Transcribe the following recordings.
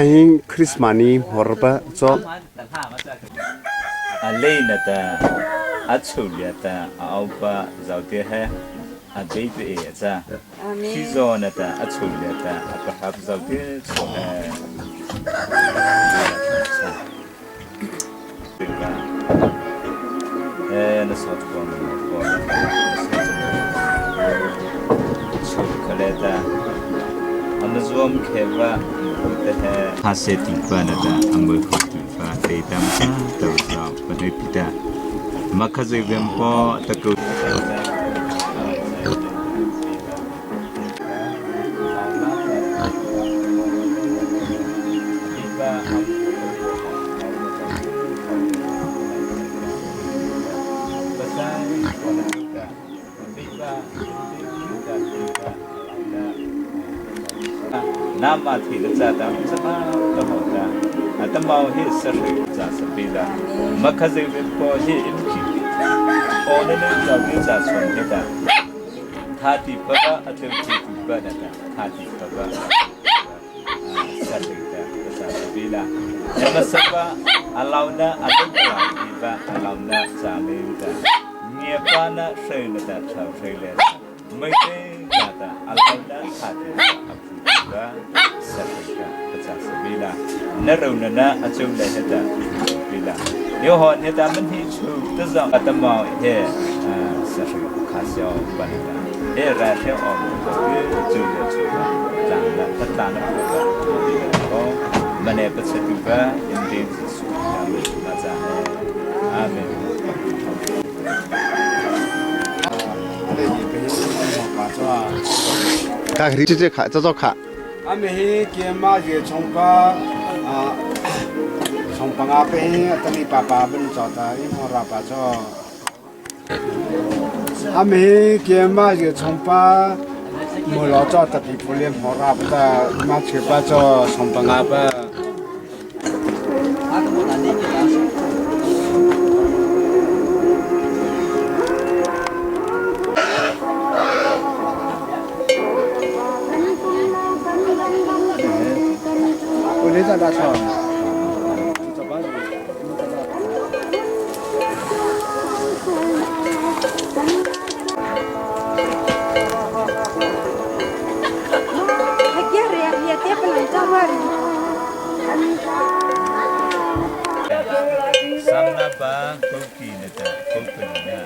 Ahin Christmas ni hmor pa cho. A le na ta a chu lia ta a au pa zau te he a bei pe e cha khi zo na ta a chu lia ta a pahap zau te chu he Na sawt ko na ko na sawt chul khale ta amazuam kheva te he ha se ti pa na ta amul kho ti pa te tam ta to sa pa ne pita makhaze vem po ta ko Nama thi la cha ta sama ta ho ta atamau hi sa hri cha sa pi la makhaze vem po hi im khi o ne ne cha ki cha chon he ta tha ti pa ba atem ti ti ba na ta tha ti pa ba sa hri ta sa sa pi la nama sa ba alaw na alam la ti ba alaw na cha le ta nge pa na hre na ta cha hre le mai te ta ta alaw na tha ti a phu ti ba sa hri ta ta sa pi la na ro na na achum le he ta pi la yo ho ne ta man hi chu ta za ta ma he sa hri kha xiao pa na ta he ra the o mo ta ke chu le chu ta ta na ta ta na pu ba pi la ko ma ne pa che tu ba in de su ya me ma cha he amen. Ka ri che kha cha kha. Ame hi ke ma ye chong pa chong pa nga pe atani pa pa ban cho ta i mo ra pa cho ame hi ke ma ye chong pa mo lo cho ta pi pu le mo ra pa ta ma che pa cho chong pa nga pa. Samna pa koki na ta kopani na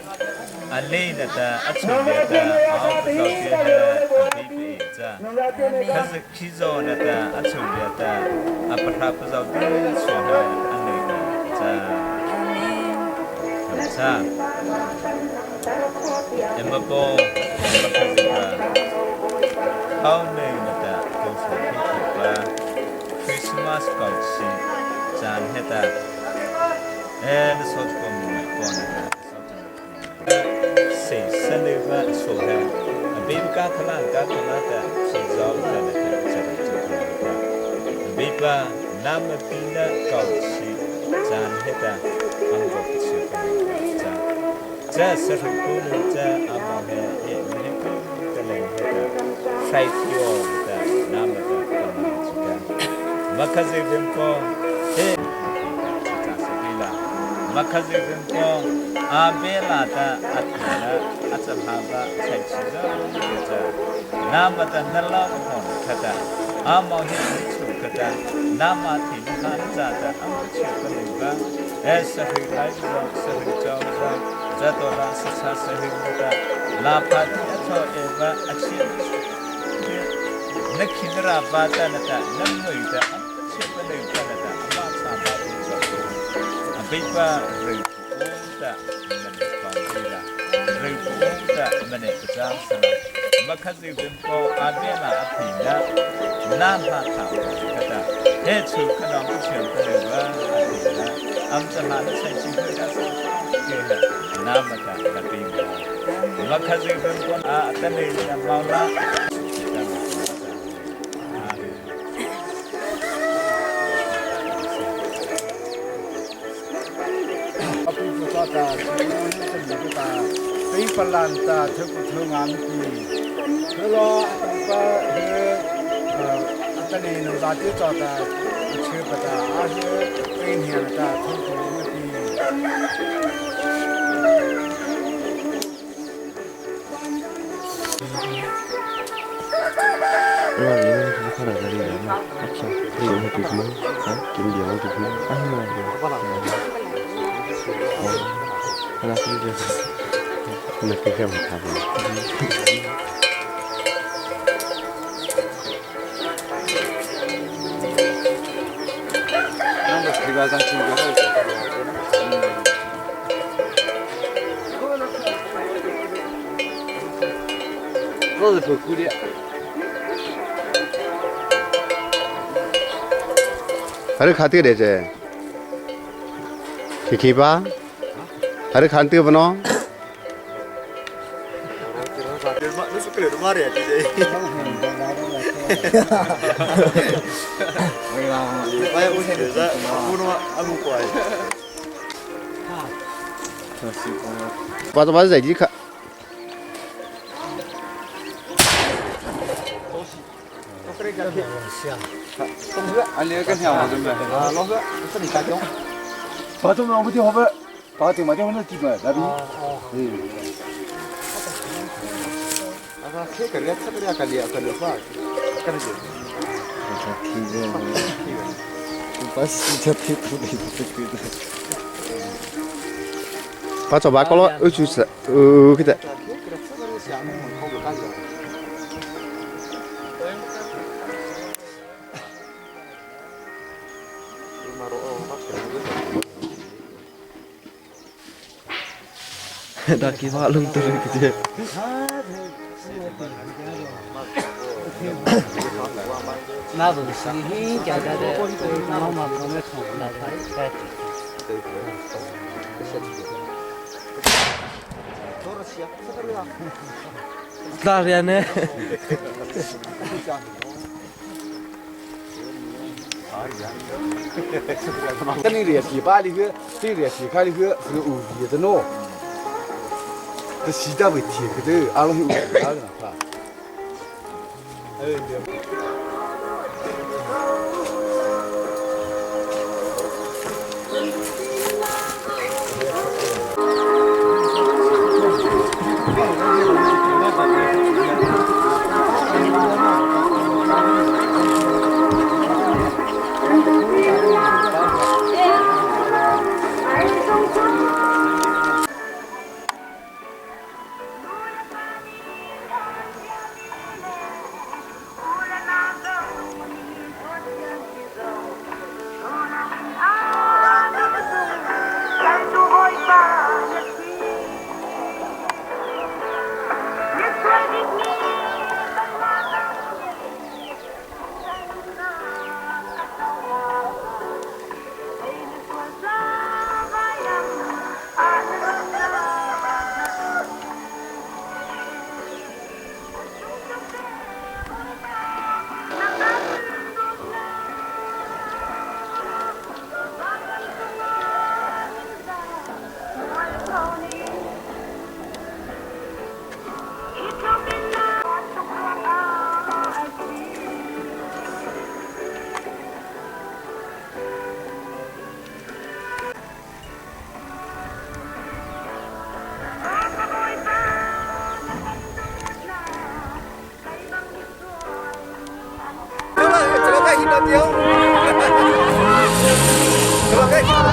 ale na ta achu le ta au pa zau te he a pi pe cha khaz khi zo na ta achu le ta a pahra pa zau te so he ane na cha cha emapo emakhazi pa how ne na ta ko pho phi phi pa Christmas kau chi chan he ta e na sot ko mu mai ko na ta sot se se le va so he a be ka khala ka khala ta chi zau ta na ta cha ta ta be pa na ma pi na kau chi chan he ta am go chi ko cha cha sa ri ko nu cha a ma he e me ko ta le he ta sai thio ta na ma ta ta ma chi ta makhaze vem ko he cha sa pi la makhaze vem ko a be la ta a tha na a cha ha ba chai chi za cha na ma ta na la ho kha ta a ma he ni chu kha ta na ma thi na ha cha ta a ma chi ka le ba e sa ri lai zo sa ri chao za za to la sa sa sa ri ta la pha ti a tho e ba a chi na khin ra ba ta na ta na noi ta a chi pa le pa na ta a ma sa ba tu sa a be pa ri pu ta ma ne pa ri la ri pu ta ma ne pa cha sa la ma kha zi bim ko a be la a phi na na ha tha ka ta he chu ka nong ku chiam ka le ba a phi na am cha ha na sai chi hui da sa ke ha na ma ta ka pi ma ma kha zi bim ko a ta ne na ma la ပလန်တာသကုထငါမီဟလောအတပဟေ还是看这个这，去去吧，还是看这个不喏？把这把这机看。把这我们电话费，把电话电话那基本那边。把这把搞了，二就是给他。 Daki maklum turun kecil. 那都是很简单的，老嘛我们从来来。 大连呢？这里热气把里个，这热气开里个是个无敌的喏。这西大会贴个头，阿拉有阿拉哪 Thank you.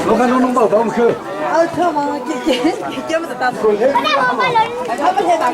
我看侬侬包包不去。啊，他妈姐姐，姐不是打死。他不太打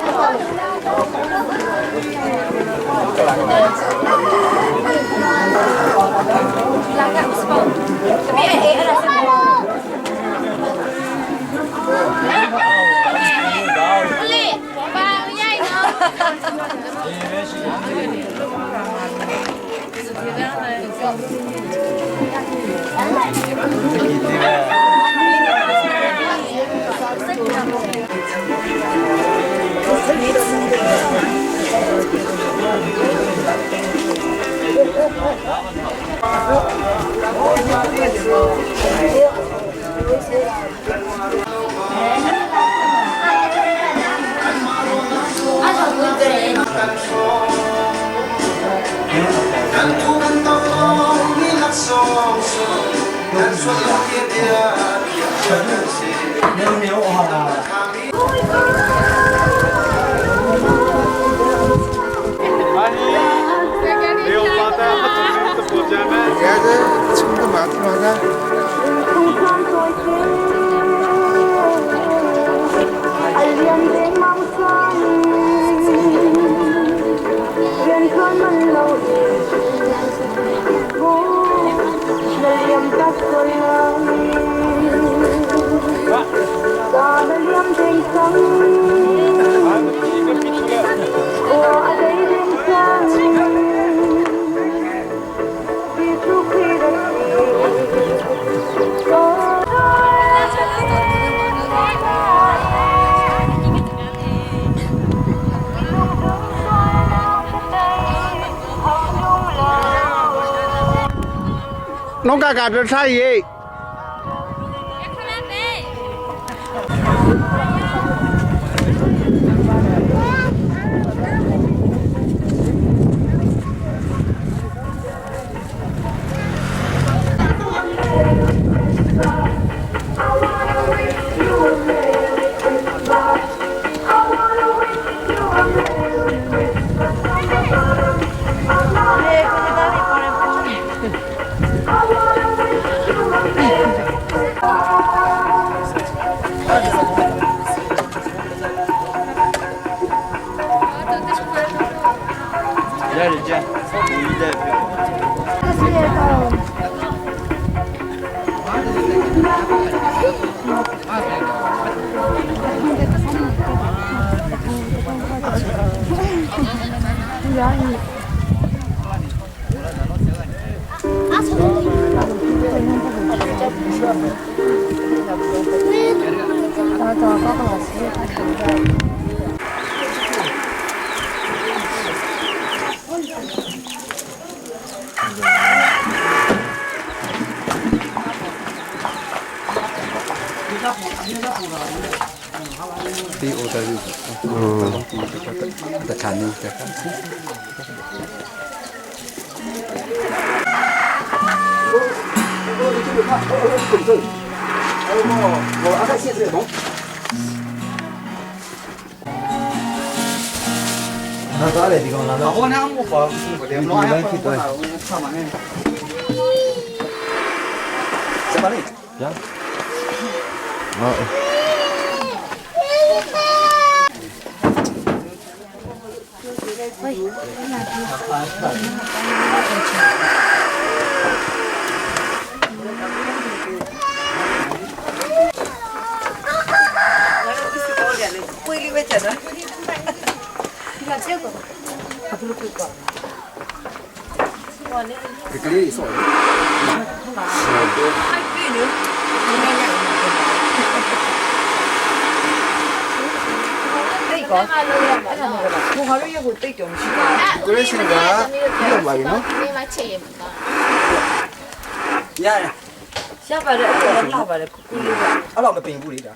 侬家家这啥嘢？ 下巴的，下巴的，咕噜的。 အဲ့တော့မပင်ဘူးလေဒါ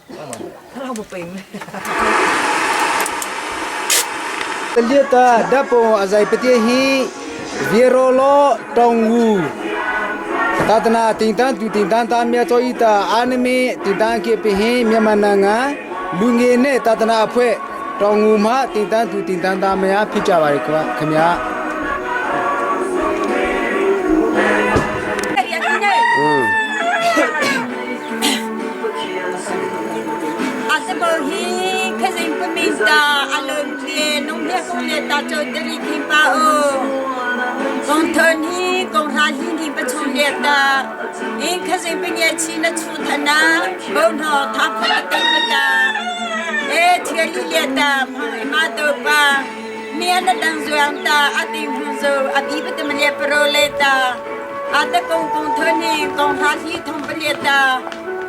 အဲ့တော့မပိန်ဘူး တလစ်တာဓပုံအဇိုင်ပတိဟိဗေရိုလောတောင်ငူသာတနာတင်တန်သူတင်တန်သားမြတ်ကျော်ဤတာအာနမေတင်တန်ကေပဟိမြန်မာနိုင်ငံလူငယ်နဲ့သာတနာအဖွဲ့တောင်ငူမှတင်တန်သူတင်တန်သားများဖြစ်ကြပါရခင်ဗျာ။ Ate bo hi khazing paminta alon le nong he kong le ta cho tari thi pa o kong thon hi kong ra hi ni pachung le ta in khazing pinge chi na chu thana bo no tha pha te ta e thiali le ta ma to pa nia na dang zuang ta ating hu zo abi pa te le pro le ta ate kong kong thon hi kong ra hi thong pa le ta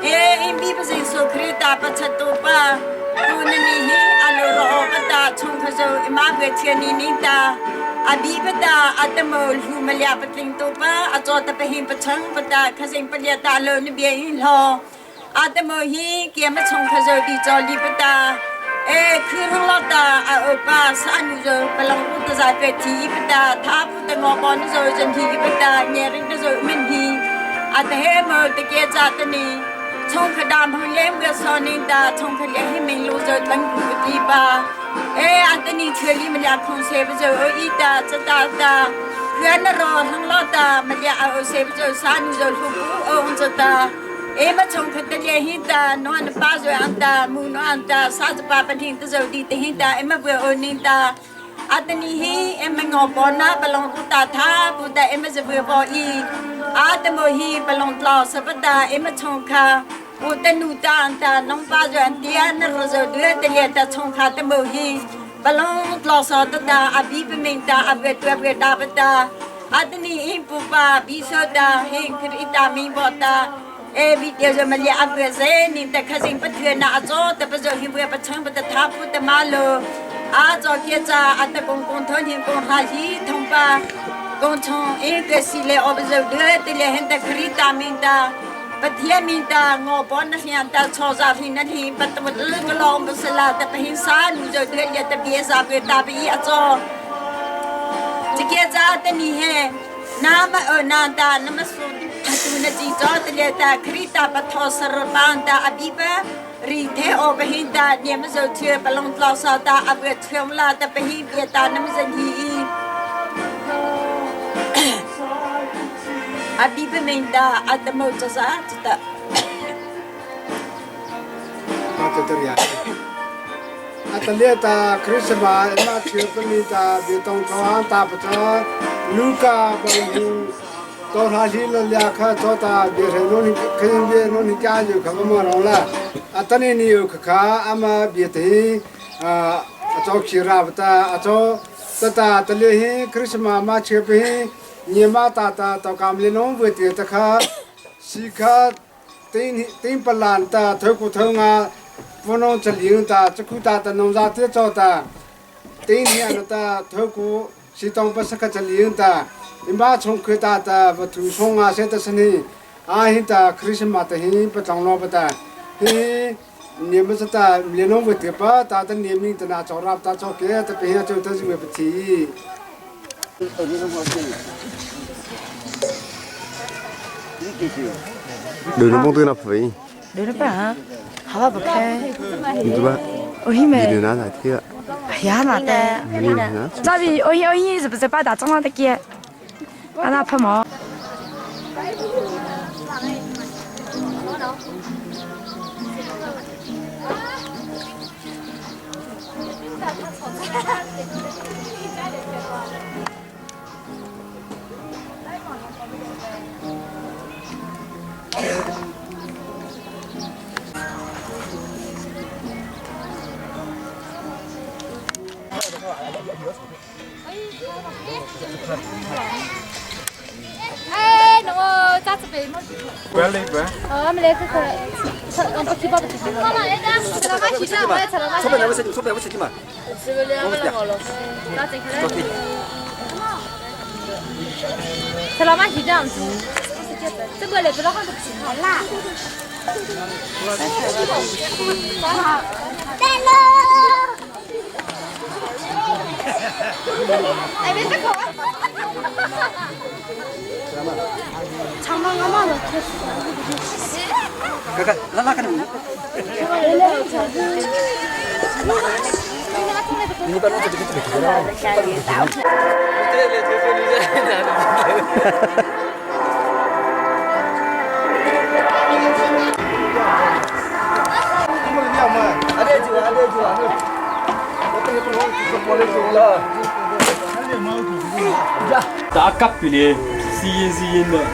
e in bi pa sing so khri ta pa chat tu pa tu na ni hi alo ro pa ta chung kha zo ima be thia ni ni ta abi pa ta atamo lu malia patling tu pa acho ta pa hin pa chang pa ta khasing pa lia ta lo ni bia in lo atamo hi kia ma chung kha zo di cho li pa ta e khu rong lo ta a o pa sa nu zo palong u ta za pe thi pa ta tha pu ta ngo bon zo jan hi pa ta nye ring zo min hi a ta he mo te ke cha ta ni 从可大鹏连个少年的，从可连黑明路走等古地吧。哎，阿等你车里们俩空谁不走，一的这大的，原来罗很老的，们俩二谁不走，三路走徒步哦这的。哎，么从可的连黑的，侬的八岁安的，母侬安的，啥子八八听的走的的黑的，哎么不二年的。阿等你嘿，哎么我帮那不拢不打他，不打哎么是不报应。阿等么嘿不拢老是不打，哎么从卡。我的奴当的农把人爹那罗zo对的也的从卡的某嘿，不拢老少的的阿比不明的阿不对不打不打，阿的你因不把比说的嘿可以打明白的。哎，比掉什么的阿不是你的客人不推那做的不是因为不成不的他不的马路，阿做给着阿的公公头天公哈一同吧，公从一个系列我不是对的嘞，很的可以打明的。ปะเทียมินตางอบอนนักยันตาชอซาฟินันทีปัตตมลึกลองบุษลาตะพิสานุจเดือยตะเบียซาเวตาปีอจอจะเกียจาตนีเฮนามเอนาตานามสุตูนจีจอตเลตาคริตาปทอสรปานตาอบิบะรีเทโอปหินตาเนียมโซเชือปลงตลอซาตาอเวเทือมลาตะปหิเบียตานามสันฮีအဘိပမင်တာအတမောတစာတ တာတတရအတလေတာခရစ်မာအမချေပမီတာဘေတုံကဝါတာပချာလူကာဘလူတော်ဟာရှိလလခါသောတာဘေရေနိုနိခင်းဘေနိုနိကြာယူခမမရောလာအတနေနီယခခာအမဘေတေအာအချောခိရာပတာအချောတတာတလေဟင်ခရစ်မာမချေပဟင်ညမတာတာတောကံလေနောဝေတေတခါစီခါတင်းတင်းပလန်တာထောကုထောငါ 不能这领的，这苦大的农家得着的，对年了的头苦，是当不是个这领的，你把从苦大的不图送啊，现在是你，啊现在克里斯马的很不长老不的，嘿，你们是的，连农不得吧，大的年龄的那找了大找给，这边要就都是为不提。 ดูน้องตัวนับไป ดูนะป่ะฮะบ่แค่ 你这吧， โอ้ยแม่ 你哪来听啊？ 呀那的，咋比我我一是不是把大蟑螂的给，把那拍毛。 哎，那我咋子背么？关了关。哦，没来可可，我不去报的。妈妈，哎，吃了吗？去了，我也吃了吗？说白了，我吃，说白我吃的嘛。吃不了，不了了。咋子去了？吃了吗？是这样子。这个来不了，好像好辣。来喽！哎，别这口。长毛我毛了，看看，那那看你。你把那这个这个。ဒါကပ်ပြီလေစီရင်စီရင်နဲ့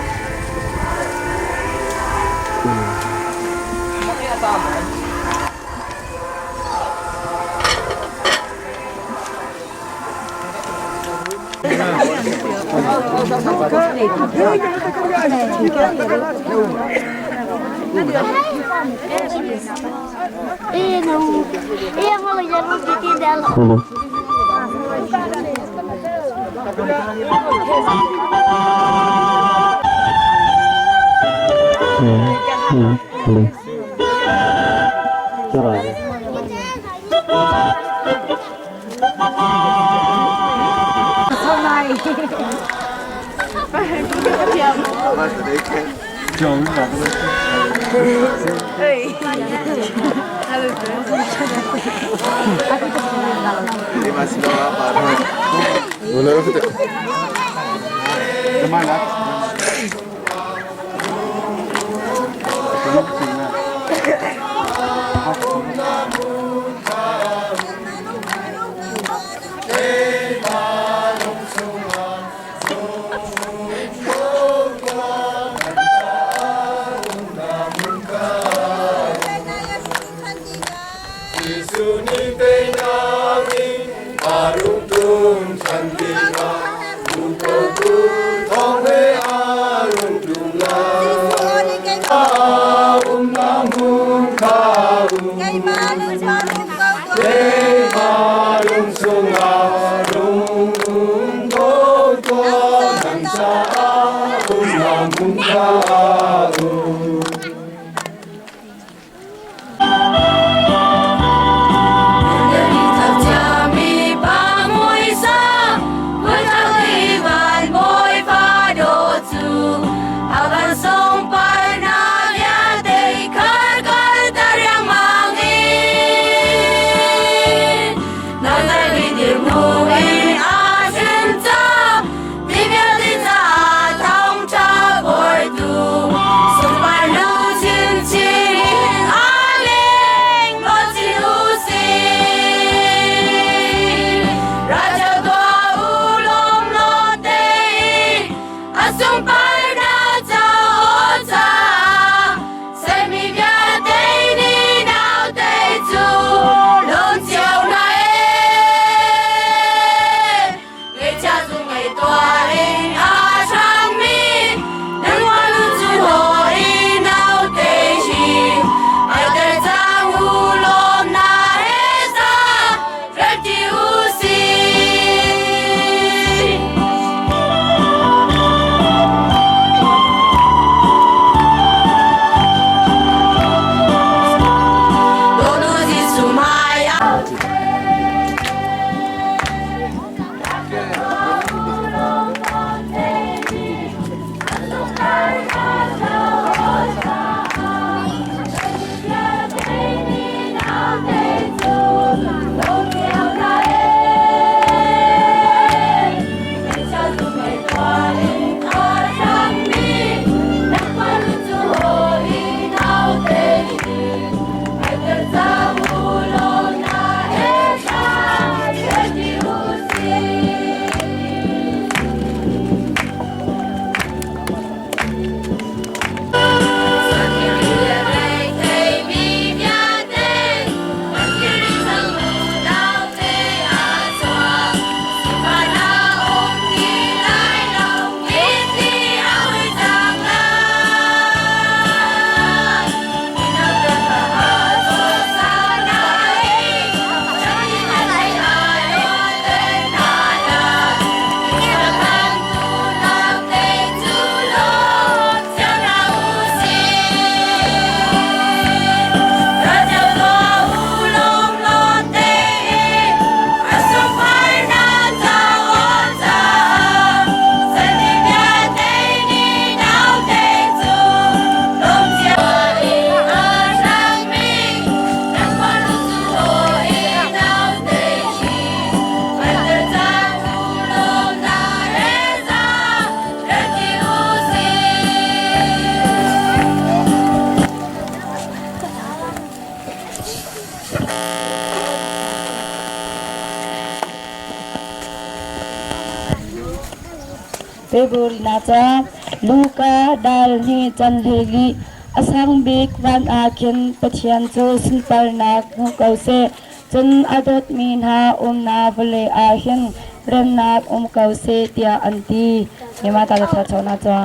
February na ca Luka dal ni can hlei a sang bik van ah khin Pathian cu sunparnak hmu ko seh. Cun a dawtmi hna umnak vawlei ah hin remnak um ko seh tiah an ti. Mima ta la na ca.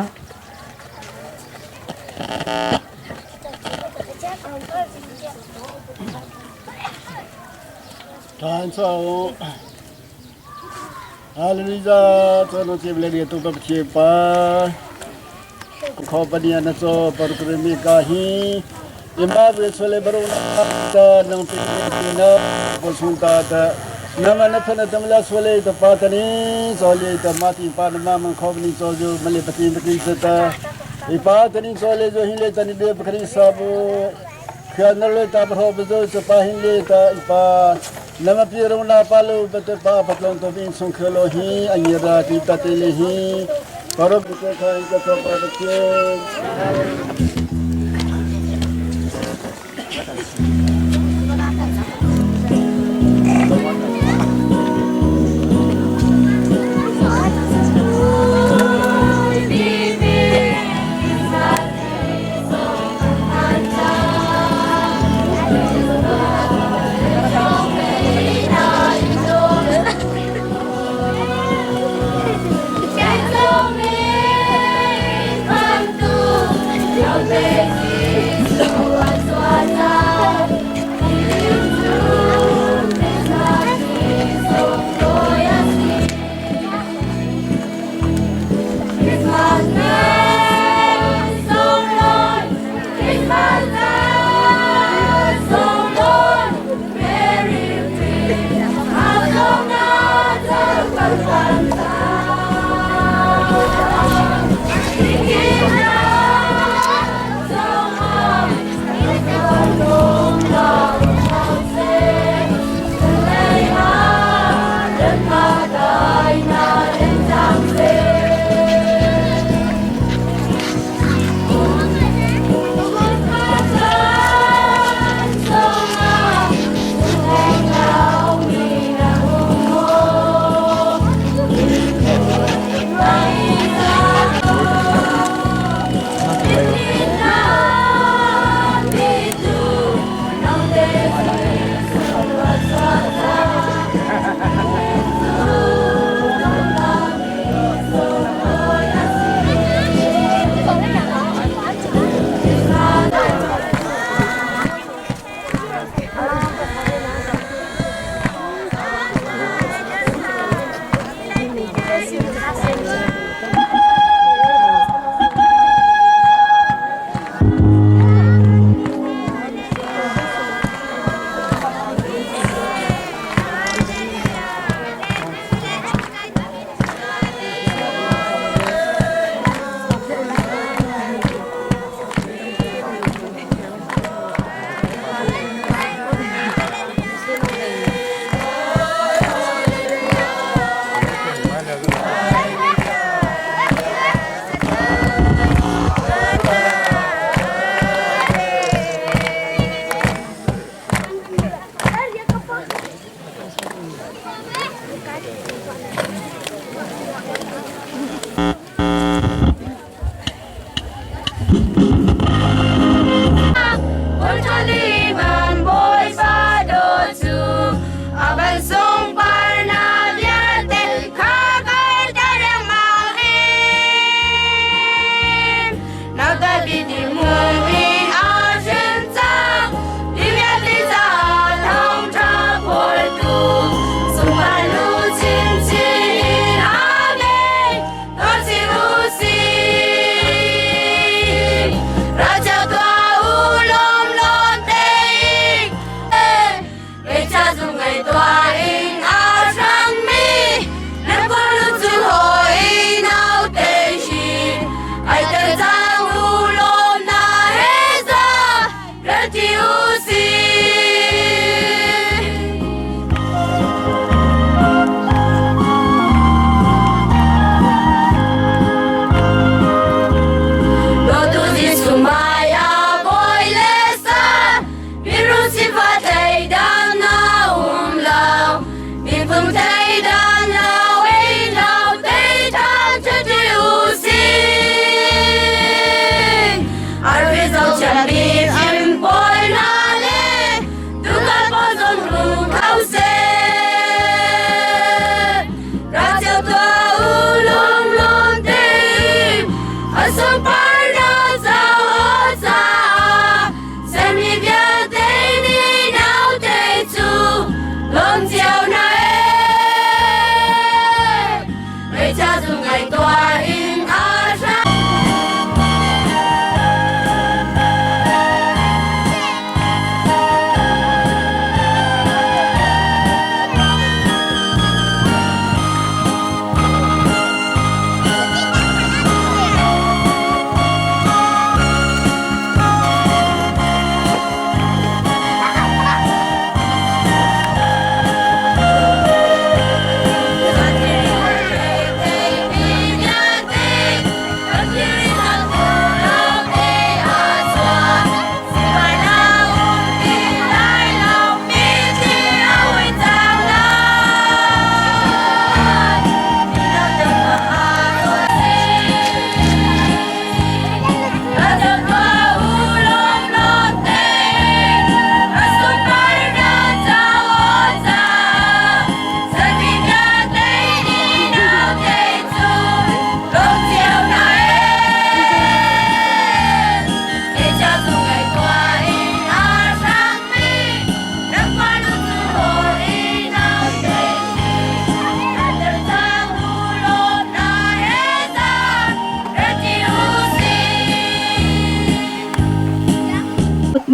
团长，阿里扎做农业来都不贴吧，靠不年那做不可没干系，一马为出来不容那能比那不从大的。那么那分那他们俩出来的巴的呢，做里的马蒂巴的妈妈靠不你做就没来不听不听的，一巴的你做来就现在在你别不可以说不，看那来打不好不就就把现在的一把。那么别人那巴鲁不得巴不隆都变成克罗希，阿耶拉提达提里希，巴鲁不得看一个做巴的天。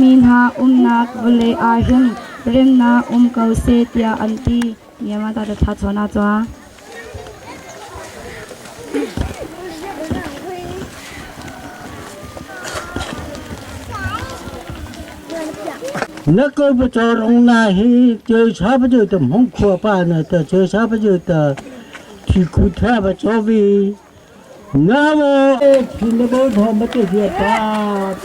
Mi hna umnak vawlei ah hin remnak um ko seh tiah an ti. Yamada ta tha chona chua. 那个不做龙那是就差不多的门口吧呢，的就差不多的，去苦他不做为，那我听得不他们这些吧。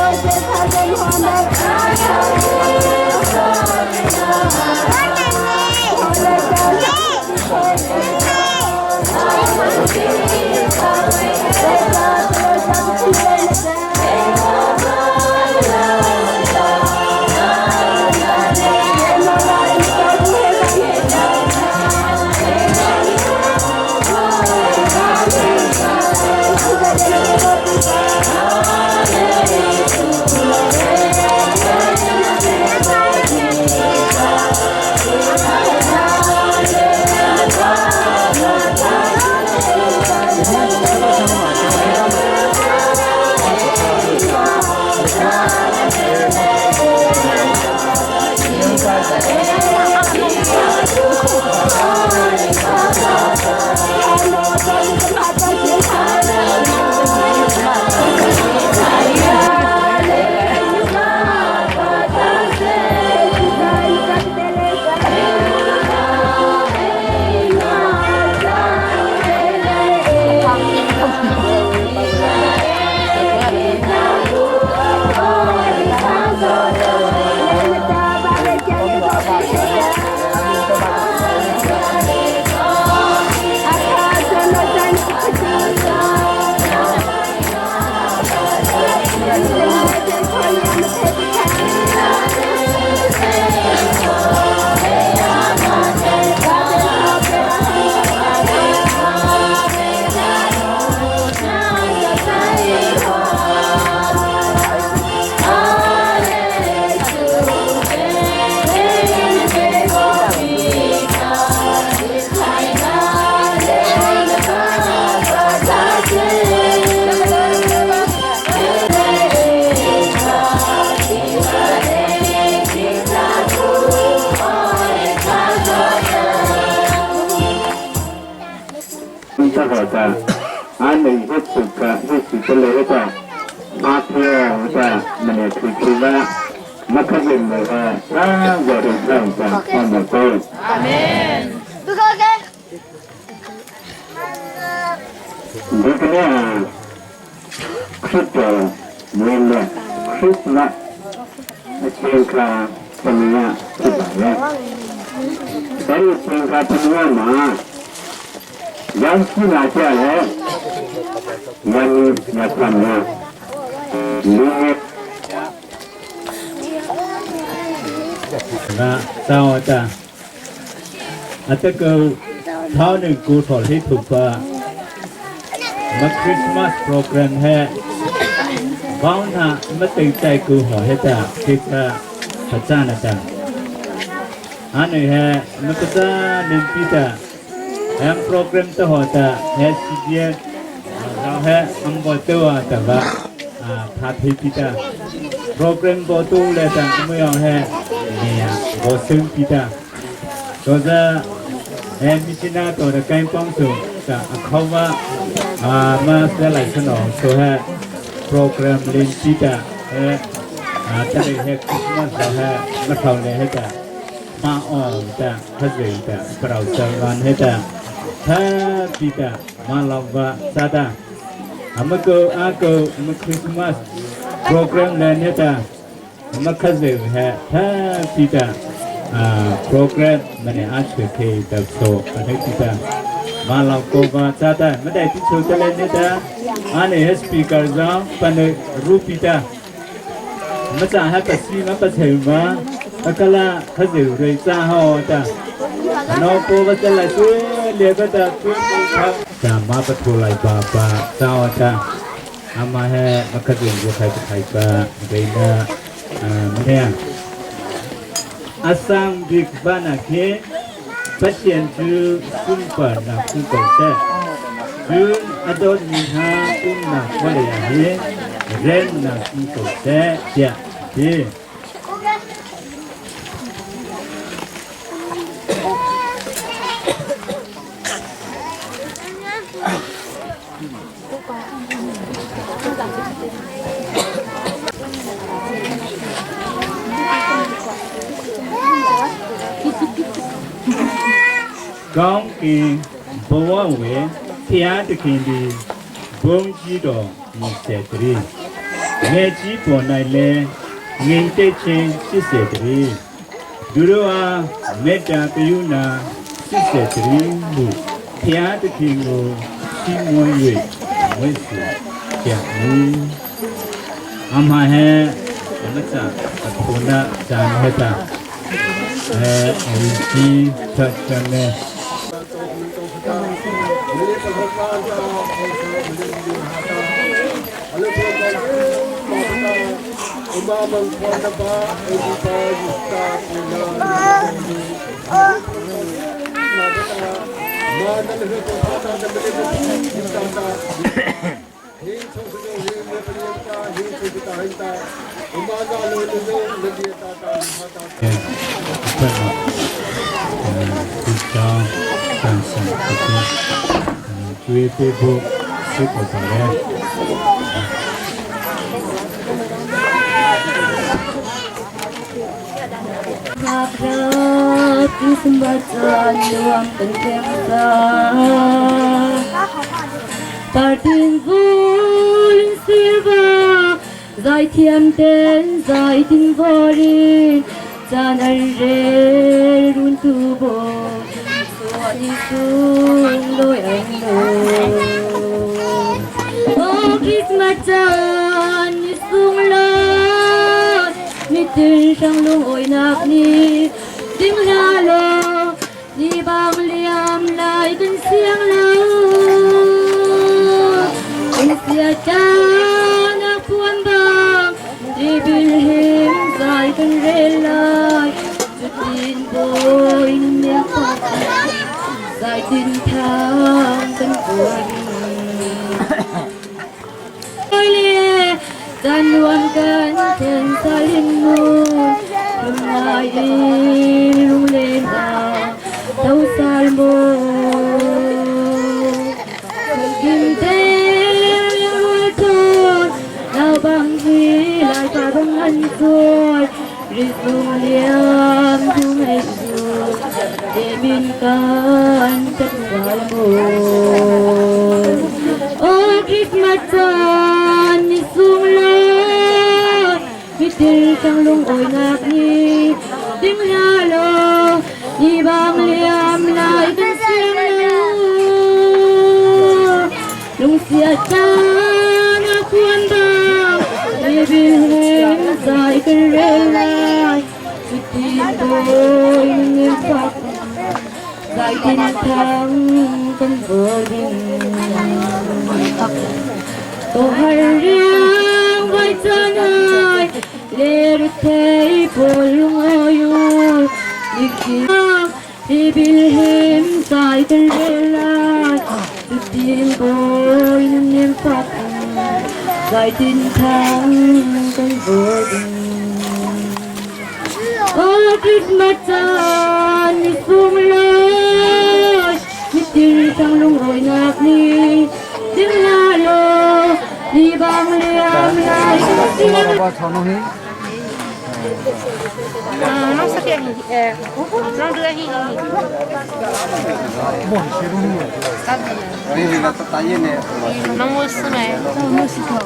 Hello. အတကောထောင်းနေကိုထော်ဟိထုပါမခရစ်မတ် program ဟဲ့ဘောင်းနာမတိတ်တိုက်ကိုဟောဟဲ့တာခိကပဇာနတာအနေဟဲ့မကစားလင်ပိတာဟမ် program တဟောတာဟဲ့စီဂျီเราဟဲ့အမ်ဘောတောတဘာအာဖာဖိပိတာ program ဘောတူလေတာအမယောဟဲ့နေရဘောစင်ပိတာတော့ဇာအဲမိချနာတော်တဲ့ကိုင်းပေါင်းစုကအခေါဝအာမဆက်လိုက်စနော်ဆိုဟဲ့ program လင်ပိတာဟဲ့အာတရေဟဲ့ခရစ်မတ်ဟဲ့မထောင်လေဟဲ့တာမာအောင်တာခဇေတာပရောစဝန်ဟဲ့တာသာပိတာမာလဝသာတာအမကောအကောအမခရစ်မတ် program လည်းနေတာမခဇေဟဲ့သာပိတာအာ program မနေအချွေခေတဆောပနိပိတာမာလောက်ကောပါသာတာမတိုင်တိချိုတလည်းနေတာအနေ speaker ဇောင်းပနေရူပိတာမကြဟပစီမပစေမအကလာခဇေရေစာဟောတာနောကောဝတလဆွေလေကတာသွေးခဇာမပထိုလိုက်ပါပါသာဝတာအမဟဲမခဇေရခိုင်ခိုင်ပါဒိနာအမနေအစံဘိဘာနာခေပချင်သူစွန်ပါနာကုကောတဲ့ဂျွန်းအတော်မီဟာဥနာဝလေဟေရဲနာကုကောတဲ့ကြဒီ ကောင်းကင်ဘဝဝေဖျားတခင်ဒီဘုံကြီးတော်မြည်စေတည်းငယ်ကြီးပေါ်၌လဲငိမ့်တဲ့ချင်းဖြစ်စေတည်းသူတို့အားမေတ္တာကရုဏာဖြစ်စေတည်းဟုဖျားတခင်ကို新月为主讲阿妈he macam aku nak dan heta eh LG chane ကျွေးပေးဖို့စိတ်ပေါ်ပါတယ် พระที่สมบัติรวมเป็นเต็มตาปาตินบุญสิวะใจเทียมเต้นใจทินวรินจานเรรุนตูโบสวัสดีสุงโดยอันโดโอ้คริสต์มาสจานสุงลอยมีตื่นช่างลงโอยนักนี้ดิ้งลาโลนี่บางเหลี่ยมลายเป็นเสียงลาเป็นเสียจานักพวนบางที่บินเห็นใจกันเรลายจุดดินโบยเนี่ยปักใจดินทางกันปวดจันรวมกันเทนสลินมูลงลายลุงเลนอาเท้าสาลโมกินเตลรุลจนดาวบางทีลายตาบางอันสวยริสุงเลียมทุ่งให้สูเดมินกันจัดวาลโมโอ้คริสต์มาสจานนี่สูงเลยมีติลจังลงโอยนักนี้ดิ้งลาโลนี่บางเหลี่ยมลายกันเสียงลาลุงเสียจานักควรบางไม่บินเห็นใจกันเรื่อยสุดที่โดยเงินฟักใจดินทางกันเบอร์ดินตัวหาเรื่องไว้จะไหนเลรุเทยโพลุงอายุนี่คือที่บินเห็นใจกันเรื่อยสุดที่โดยเงินฟักใจดินทางกันเบอร์ดินโอ้คริสต์มาสจานนี่สูงเลยมีติลจังลุงโอยนักนี้ดิ้งลาโลนี่บางเหลี่ยมลายกันเสียง น้องสเปียหิเออน้องเรือหิน้องมูสไหมน้องมูสก็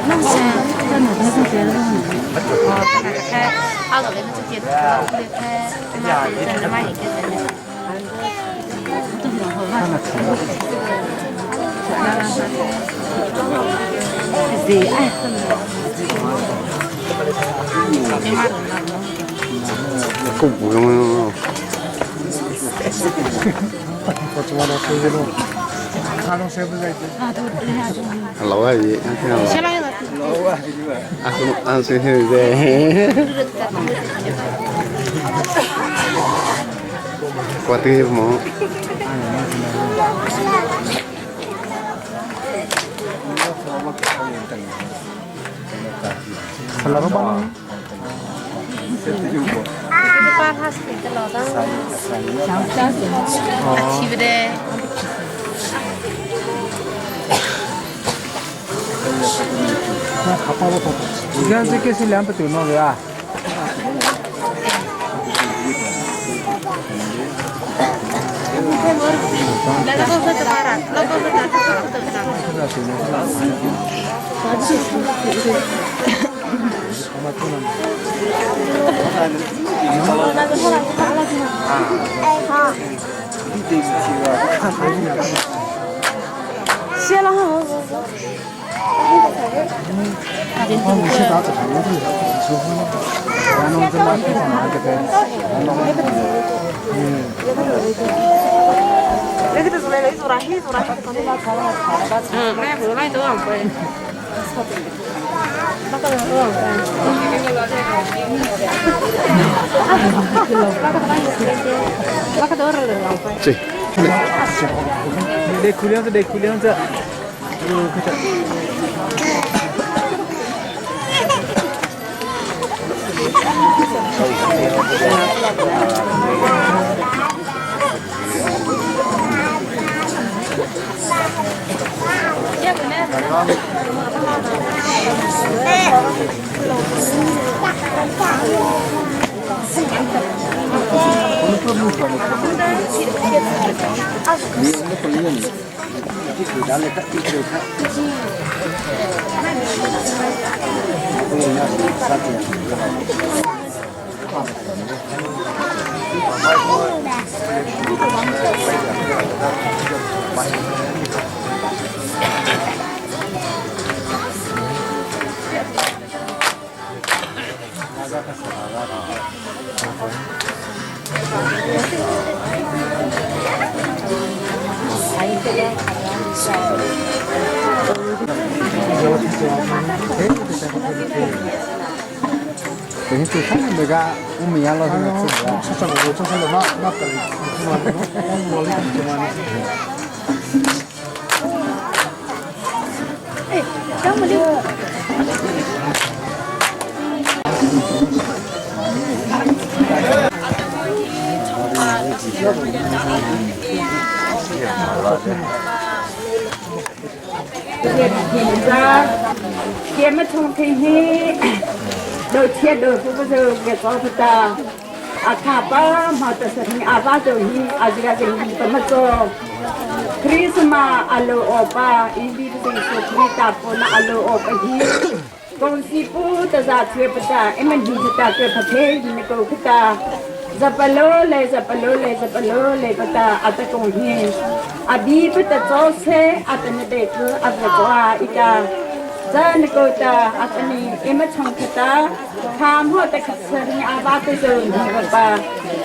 น้องเสียแค่เอาตัวเล็กมันจะเจ็บตัวเล็กแค่มาเป็นมาอีกแค่ไหน 够不用了。老阿姨，阿叔阿叔现在，我对么？你看这个是200多弄的啊。谢了哈。这。 得苦两子，得苦两子。 等于就看那个我们养老那个吃的。哎，咱们六。 เกียมาชงทีนี้โดยเทียโดยผู้ประสบเกิดก็ตาอาคาปามาตสนิอาบาโจฮีอาจิกาเจฮีปมโจคริสมาอโลโอปาอีบีสิสุคริตาปนะอโลโอปฮีกงสีปูตะซาเทปตาเอมันฮีตาเกพเทยินโกคตาဇပလိုလေဇပလိုလေဇပလိုလေပတာအတကုံဟင်းအဘိပတသောဆေအတနတေကအဘကွာဣကာ ဇန်ကိုတာအတနီအမချုံခတာခามဟတခဆရိအဘာတဇုံဘပါ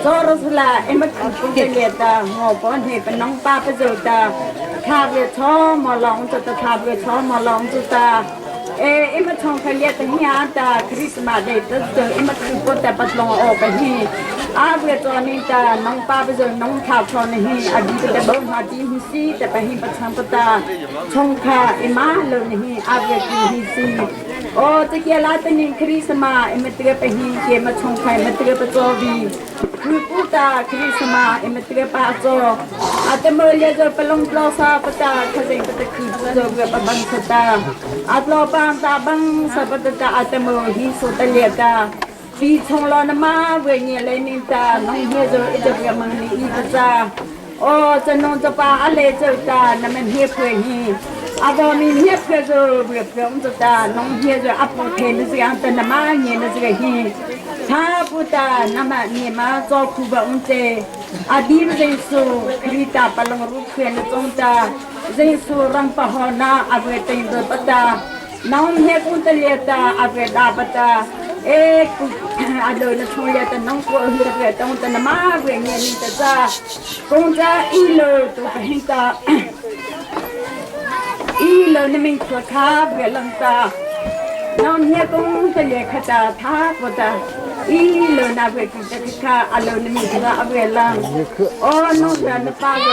ဇောရစလာအမခုပုန်လေတာဟောဘောနေပနောပါပဇောတာခါဝေချောမလောင်တတခါဝေချောမလောင်တတာเอเอ็มทองขยะตัญาตาคริสต์มาสเดตเตเอ็มคือปตปัตลงออกไปฮีอาเวตอนิตาน้องป้าไปจนน้องข่าวชอนฮีอดีตแต่บ่หาดีฮิซีแต่ไปฮีประชังปตาชงคาเอมาเลยฮีอาเวกีฮิซีโอตะเกียลาตนิคริสต์มาเอ็มเตไปฮีเกมาชงไข่มาเตปจอวีคือปูตาคริสต์มาเอ็มเตปาจออาตมเยจปลงปลอซาปตาขะเจงปตะคือจอเวปบังสตาอัตลอปามตาบังสัปตตาอาตมฮีสุตเลตาปีชงลอนมาเวเนเลนิตาน้องเฮโจอิจเวมังนีอีปจาโอจะนงจะปาอเลเจตานมันเฮเพฮีอาบอมีเฮเพโจเวเพงจตาน้องเฮโจอัปโปเทนสยังตนมาเนนสกฮีชาปุตานามะเนมาจอคูบะอุเจอดีเรสุคริตาปลังรุเคนจงตาเรสุรังปะหนาอเวติงปตา น้องเฮกุนตะเลตาอเวดาปตาเอกุอโดนชงเลตน้องกูเฮเวตงตนมาเวเนนิตจากงจาอีโลตุปหิตาอีโลนมิงสคาเวลังตาน้องเฮกุนตะเลขตาทาปตาอีโลนาเวกุตะคาอโลนมิงสะเวลังโอนุสนปาโก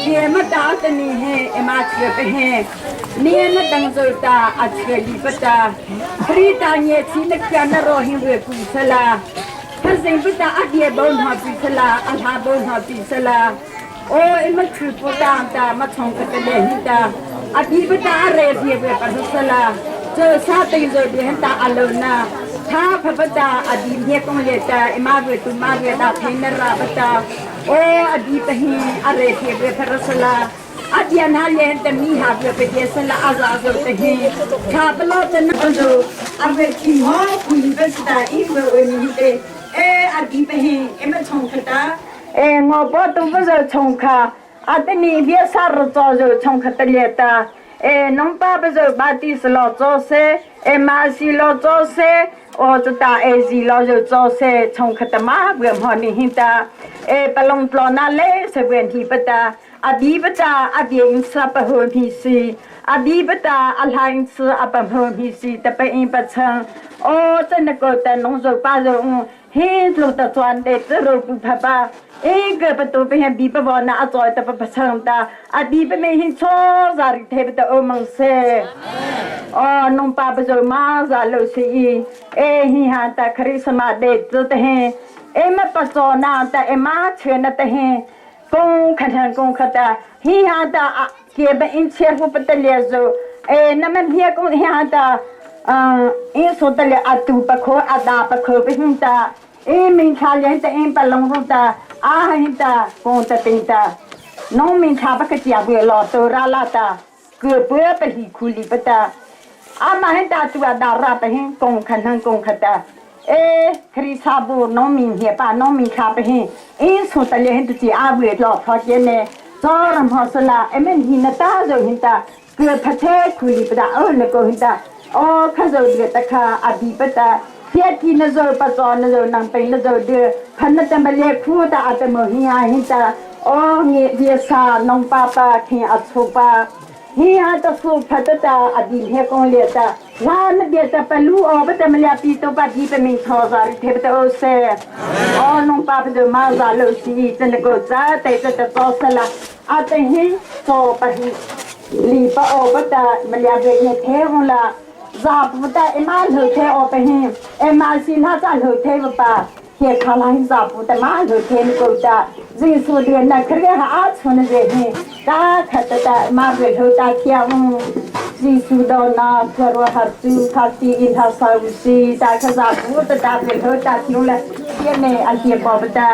เกมตาตนีเฮเอมาเชปเฮ เนียนดังโจตาอัจฉริปตาครีตาเนชินกานโรหิเวกุสลาทะสิงปตาอเดียบนหาปิสลาอัลาบนหาปิสลาโอเอมคือปตาตามาชงกะเลหิตาอดีปตาเรเทียเวปัสสลาเจอซาติโจเดหตาอโลนาท้าพปตาอดีเนกงเลตาเอมาเวตุมาเวตาเทนราปตาโออดีปหีอเรเทียเวปัสสลา अध्ययन लेन त मी हाब पे देसला आजाद होते हैं छापलो त न जो अब की हो कुई बसता ई वो नी ते ए अभी पे हैं एम छौखता E ngo po tu pa zo chung kha atani bia sar cho zo chung kha ta le ta e nong pa pa zo ba ti s lo cho se e ma si lo cho se o chu ta e zi lo zo cho se chung kha ta ma bwe mo ni hin ta e palong tlo na le se bwen hi pa ta a bi pa ta a bi in sa pa ho mi si a bi pa ta a hlaing si a pa ho mi si ta pa in pa chang o chen na ko ta nong zo pa zo he lo ta chuan de te ro pu pha pa e ge pa to pe bi pa bo na a choi ta pa pa chang ta a bi pa me hin cho za ri the pa ta o mang se o nong pa pa zo ma za lo si i e hi ha ta khari sama de te te he e ma pa cho na ta e ma che na te he kong kha than kong kha ta hi ha ta a ke ba in che hu pa ta le zo e na ma hia kong hi ha ta in so ta le atu pa kho ada pa kho pa hin ta e min tha le ta in pa long ru ta a hin ta kong ta ting ta nong min tha pa ka chia bu lo to ra la ta ke pu pa hi khu li pa ta a ma hin ta tu da ra pa hin kong khan han kong kha ta e khri sa bu nong min hia pa nong min kha pa hin in so ta le hin tu chi a bu lo pho che ne cho ram ho sa la e men hin na ta zo hin ta เกิดพระเทศคุยปะเออนะก็หินตาอ๋อข้าเจ้าเดือดตะคาอบีปะตาเทียทีนะเจ้าปะจอนนะเจ้านางเป็นนะเจ้าเดือพันนะตะมาเลคู่ตาอาตมหิยาหินตาอ๋อเงเดียสาน้องปาปาเขียอัศปาหิยาตะสุพัตตาอดีเฮกงเลตาลานเดียตะปะลูอปะตะมะลาปีโตปะดีปะมิงทอซาริเทปตะโอเซอ๋อน้องปาปะเดมาซาโลซีจันโกจ้าเตตะตะโตสละอาตะหิโซปะหิ li pa o pa ta ma lia ve ne the hong la za pu ta e ma lo the o pa hin e ma si na za lo the pa pa he kha la hin za pu ta ma lo the ni ko ta ji su de na khre ha a chun je hin ta kha ta ta ma ve lo ta thia hong ji su do na kro har chu kha ti in ha sa u si ta kha za pu ta ta ve lo ta thiu la ye ne a hie pa pa ta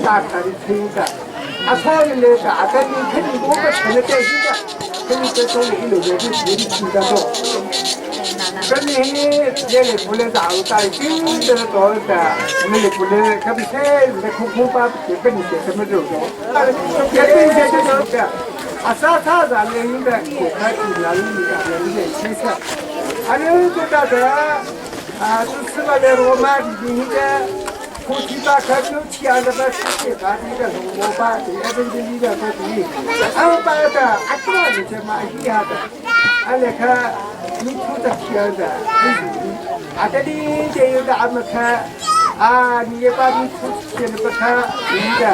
大开的听的，啊，草的那个，啊，跟你肯定我们吃的点心的，肯定在中一路的就学的听得多。跟你那个不能打打金的多的，那个不能，可比谁那空空把别跟你写什么肉肉，啊，别跟你写这个，啊，啥啥啥的应该我看你那里的那些青菜，啊，你就大家啊，这吃完了我买的应该。我去把看就钱的把去把这个我把这个这个这个这，俺把的阿多的这买一下的，俺来看你出的钱的，阿这里这有的俺们看，啊，你也把你出钱的不看，你的，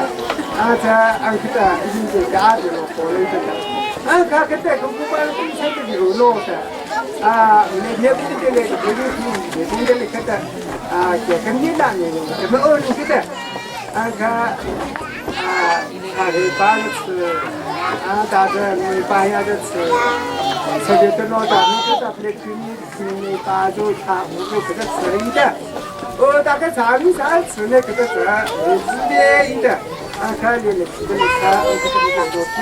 啊这俺去的，你这家的过来这个，俺看个这个不管你才这个老的，啊，你也不这个这个你这个看的。啊，这个你那年怎么二你个的？啊看，啊，他是把吃，啊，大家没把样的吃，吃的等老大，你个大不来去你去你把就他我就给他吃一点，哦，大概啥米啥吃呢？给他吃，吃的一点，啊，看你来吃的来看，我给他做些，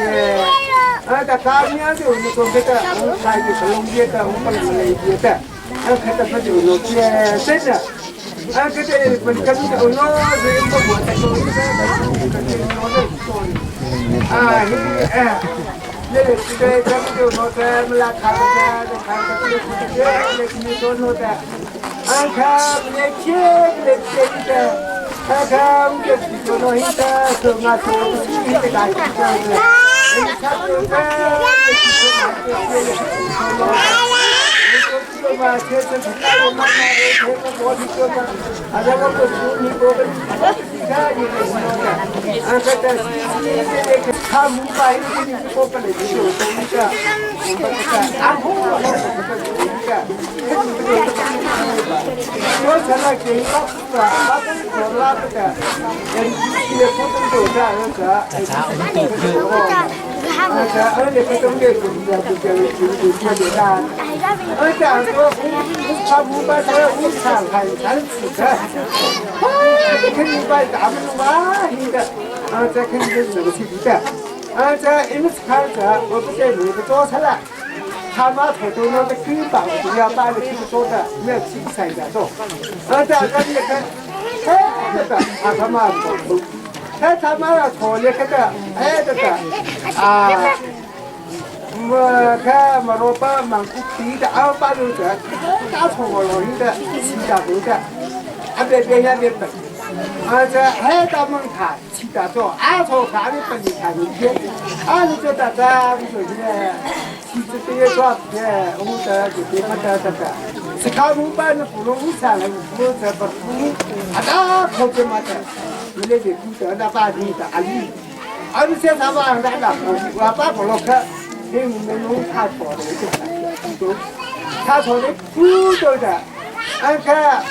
啊，大家面就你说这个，我看就是农业的，我不能来别的，啊，看他不就农业真的。啊，这个不是跟你讲，我是不过在做一个，啊，哎，那个这个咱们就说咱们来看看，看看这个这个你说说的，啊，看不来切不来切的，看看我们这做那一个，做啊做一个大这样子，你看这个。我讲说，他五百块五千还三十个，哎，这肯定把咱们嘛的，啊，这肯定是这个的，啊，这因为看这我不在那个做出来，他妈头都那个根本就要把那个做的，没有精神的做，啊，这个你看，哎，这个啊他妈不，哎他妈头那个的，哎这个啊。我看嘛，老板忙过地的，二八六的，大葱我老有的，七大多的，啊别别也别笨，啊这还大门看七大多，阿从哪里本你看你天，啊你就大家我说的，其实这些抓的，我的就别不得这个，是靠我们的不龙山了，我这不不，啊那可怎么的，你那边不得那把你的阿里，啊你现在把那那我把不落克。你们弄他错的就他错的不对的，俺看，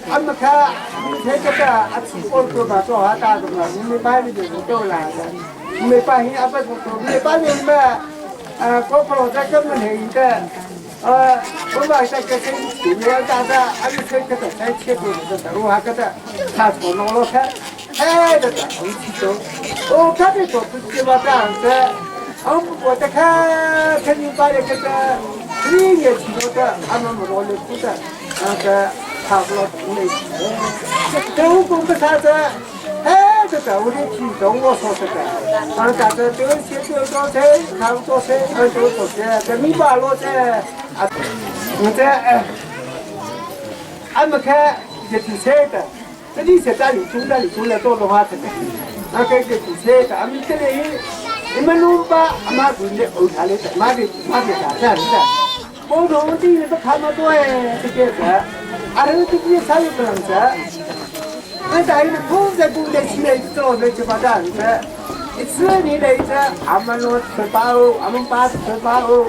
俺们看，你这个啊，我做嘛做好大的嘛，你没办法就是都来的，没办法阿不做，没办法嘛，啊，我不老在根本那的，啊，我嘛在个跟对面大的，俺们这个在切多的，我还个的，他错弄了看，哎，这个我去做，我看的做不起嘛这样子。我在看，看你把那个个，你也听到的，他们不老的哭的，那个他不老懂的，都讲不啥子，哎，这个我的听懂我说这个，啊，大家都写多少钱，他们多少，多少钱，这没把落在啊，我在哎，俺们看也挺菜的，这里现在里中的里中来做的话，这个，那个也挺菜的，俺们这里。你们弄把阿妈做的欧台的，妈的妈的啥子的，普通的不看不多哎，这个是，阿头这个啥也不能吃，俺大爷的空在空在起来做的就把这样子，一次你来一次，俺们弄吃饱哦，俺们把吃饱哦，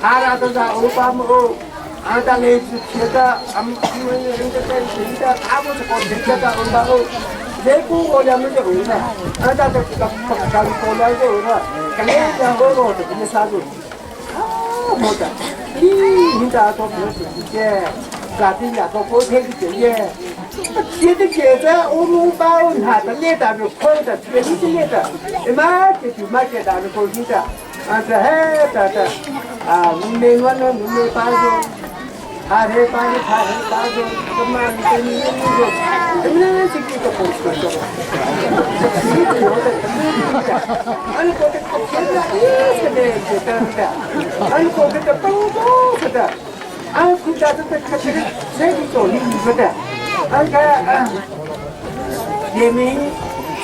他那都在欧巴么哦，俺大来是铁的，俺们俺们人家在铁的，他们是搞铁的欧巴哦。这个我两个就会了，俺家这个不干过两个了，干两个了就给你杀住。啊，没得，你你家做不是的，家庭两个过天的经验，贴的贴着，我们把我拿的列打的扣的，贴的列的，妈这就妈这打的扣的，啊这嘿这这，啊我没我那我没把着，他嘿把着他嘿把着，他妈的你你你，你那这个个不是的，你这有的，俺过个贴的，咦，这个这的，俺过个这包包的，俺回家这这这个这个做你不的。俺看，也没，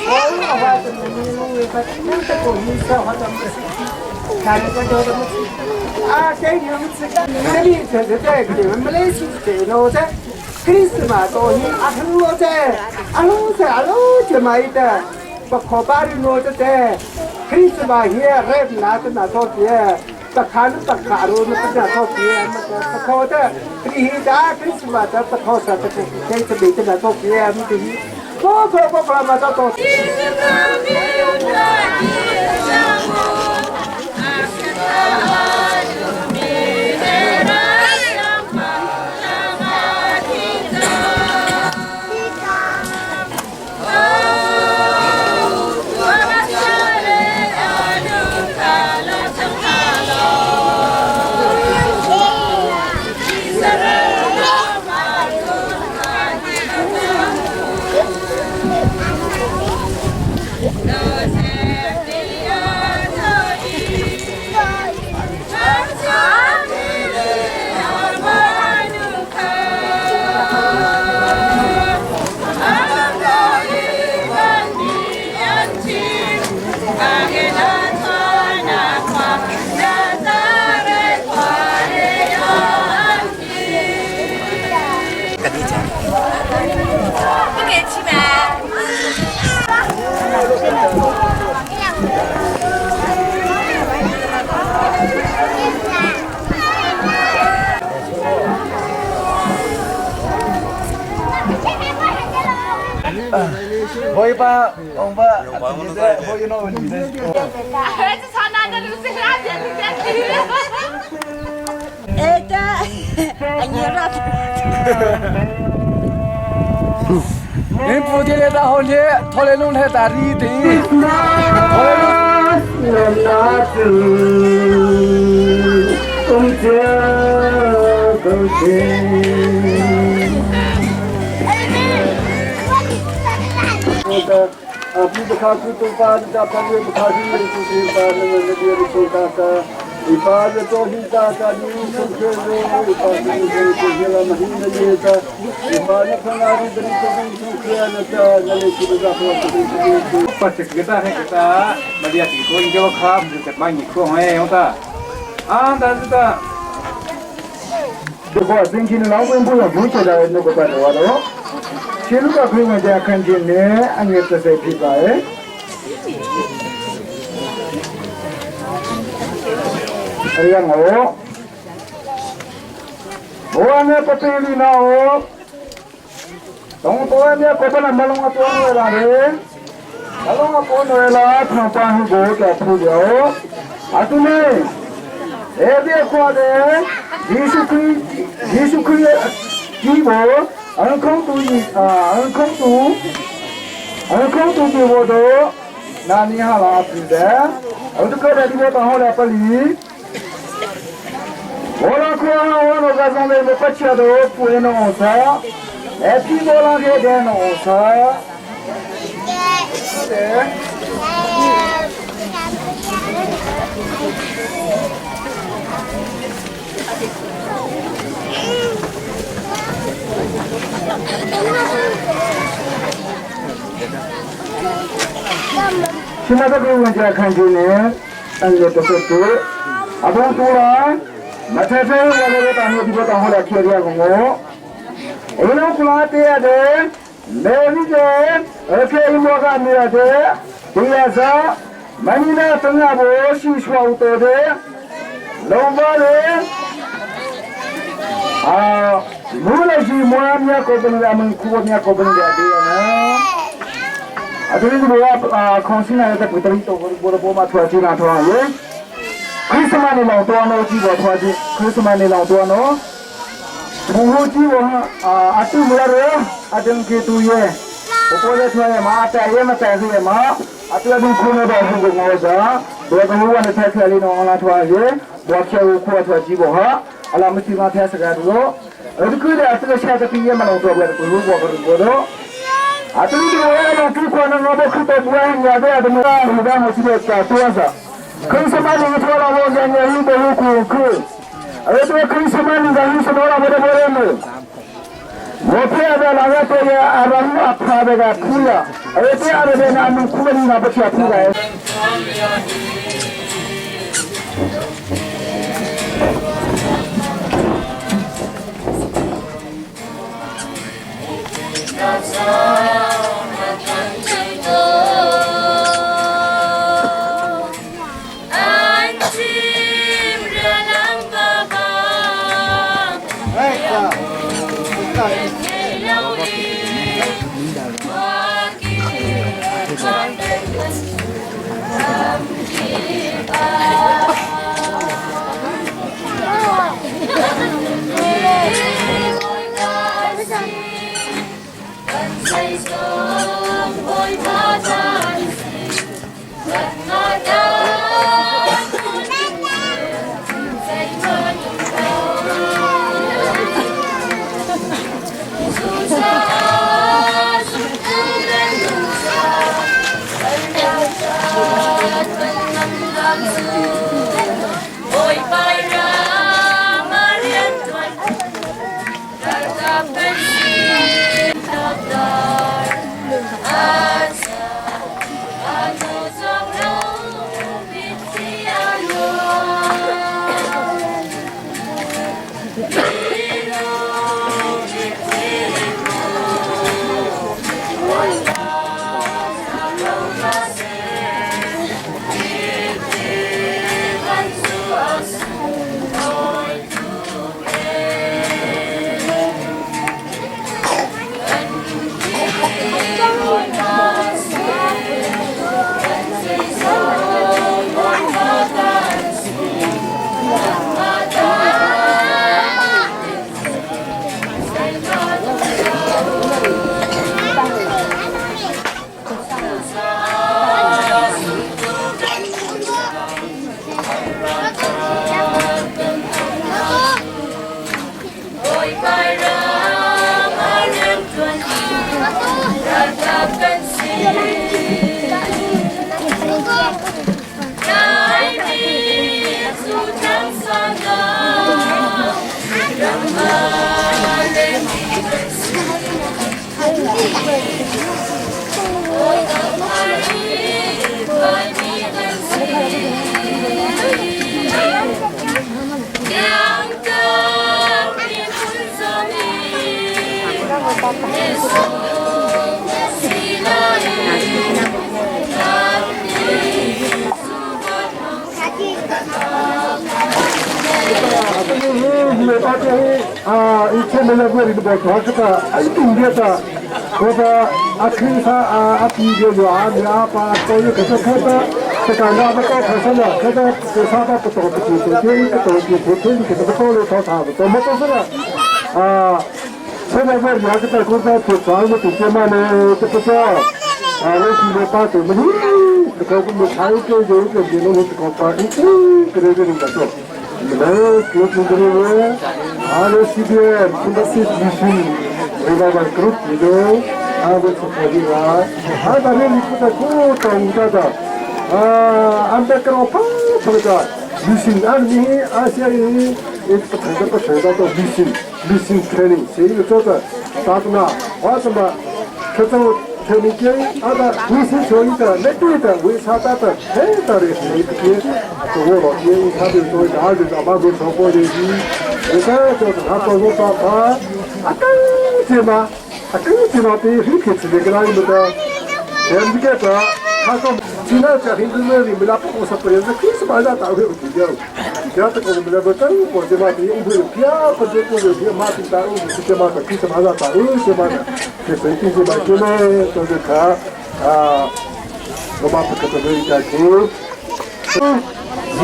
我老话怎么没弄为把那个狗你笑话怎么看着关照怎么啊？这你们吃，这里这这这个你们没来是这老噻，克里斯马多你阿很老噻，阿老噻阿老就买的，不可把的老的噻，克里斯马here rap拿的拿到别。ปะคานุปะคารุนุปะจาทอเปียมปะคอเตรีฮีดาคริสต์มาตปะทอสัตะเจตเบตนาทอเปียมติโปโปโปปมาตโต 我一般我们我一弄你的。儿子朝哪个路子哪边路边去？哎，这，哎，你让。你不进来大好你，他来弄台大的的，他来弄。 这话真听的老公不用不觉得那个办的话了，前路个朋友家看见呢，俺也这些皮吧哎。哎呀我，我那不对哩那哦，东多那国本那马龙啊多来啦嘞，马龙啊多来啦，他帮我给铺了，阿杜呢，哎别夸的。耶稣基耶稣基基我，安康都伊啊，安康都，安康都比我多，那你哈拉比的，我都过来你我当好来不离。我那看我那个上面没不吃的，不会弄啥，哎，比我那个点弄啥。对。现在这个问题看见呢，按个这是对，阿公说了，那才才我那个当年就当后来开的我，我那过来对的，没理解，而且一摸个没的，对呀是，没你那等下我修修多的，老板的，啊，我那是摸面搞不能，们苦面搞不能的呢。啊，这个我啊，康熙来的不得都我我我嘛出来就拿出来耶。크리스마스니老多呢，几个出来크리스마스니老多呢。我几个啊，阿杜没来， A ding ki tu ye. O le thua ye ma ta ye ma ta ye ma. A tu du khu no do hu go ngo za. Do ko hu wa ne thai thai li no la thua ye. Bo khe u khu thua ji bo ha. Ala ma ti ma thai sa ga do. 而个的这个下个毕业嘛，做不了，不如我不如我的。啊，这里这个我要主管呢，我不去到不安，我这样的么，我让我去的多少？可以什么你错了，我讲我又不如顾客，而这可以什么你讲什么了，我的我的么？我偏在那个这个阿拉阿帕这个哭了，而这阿拉边那们哭了，你那不去哭来。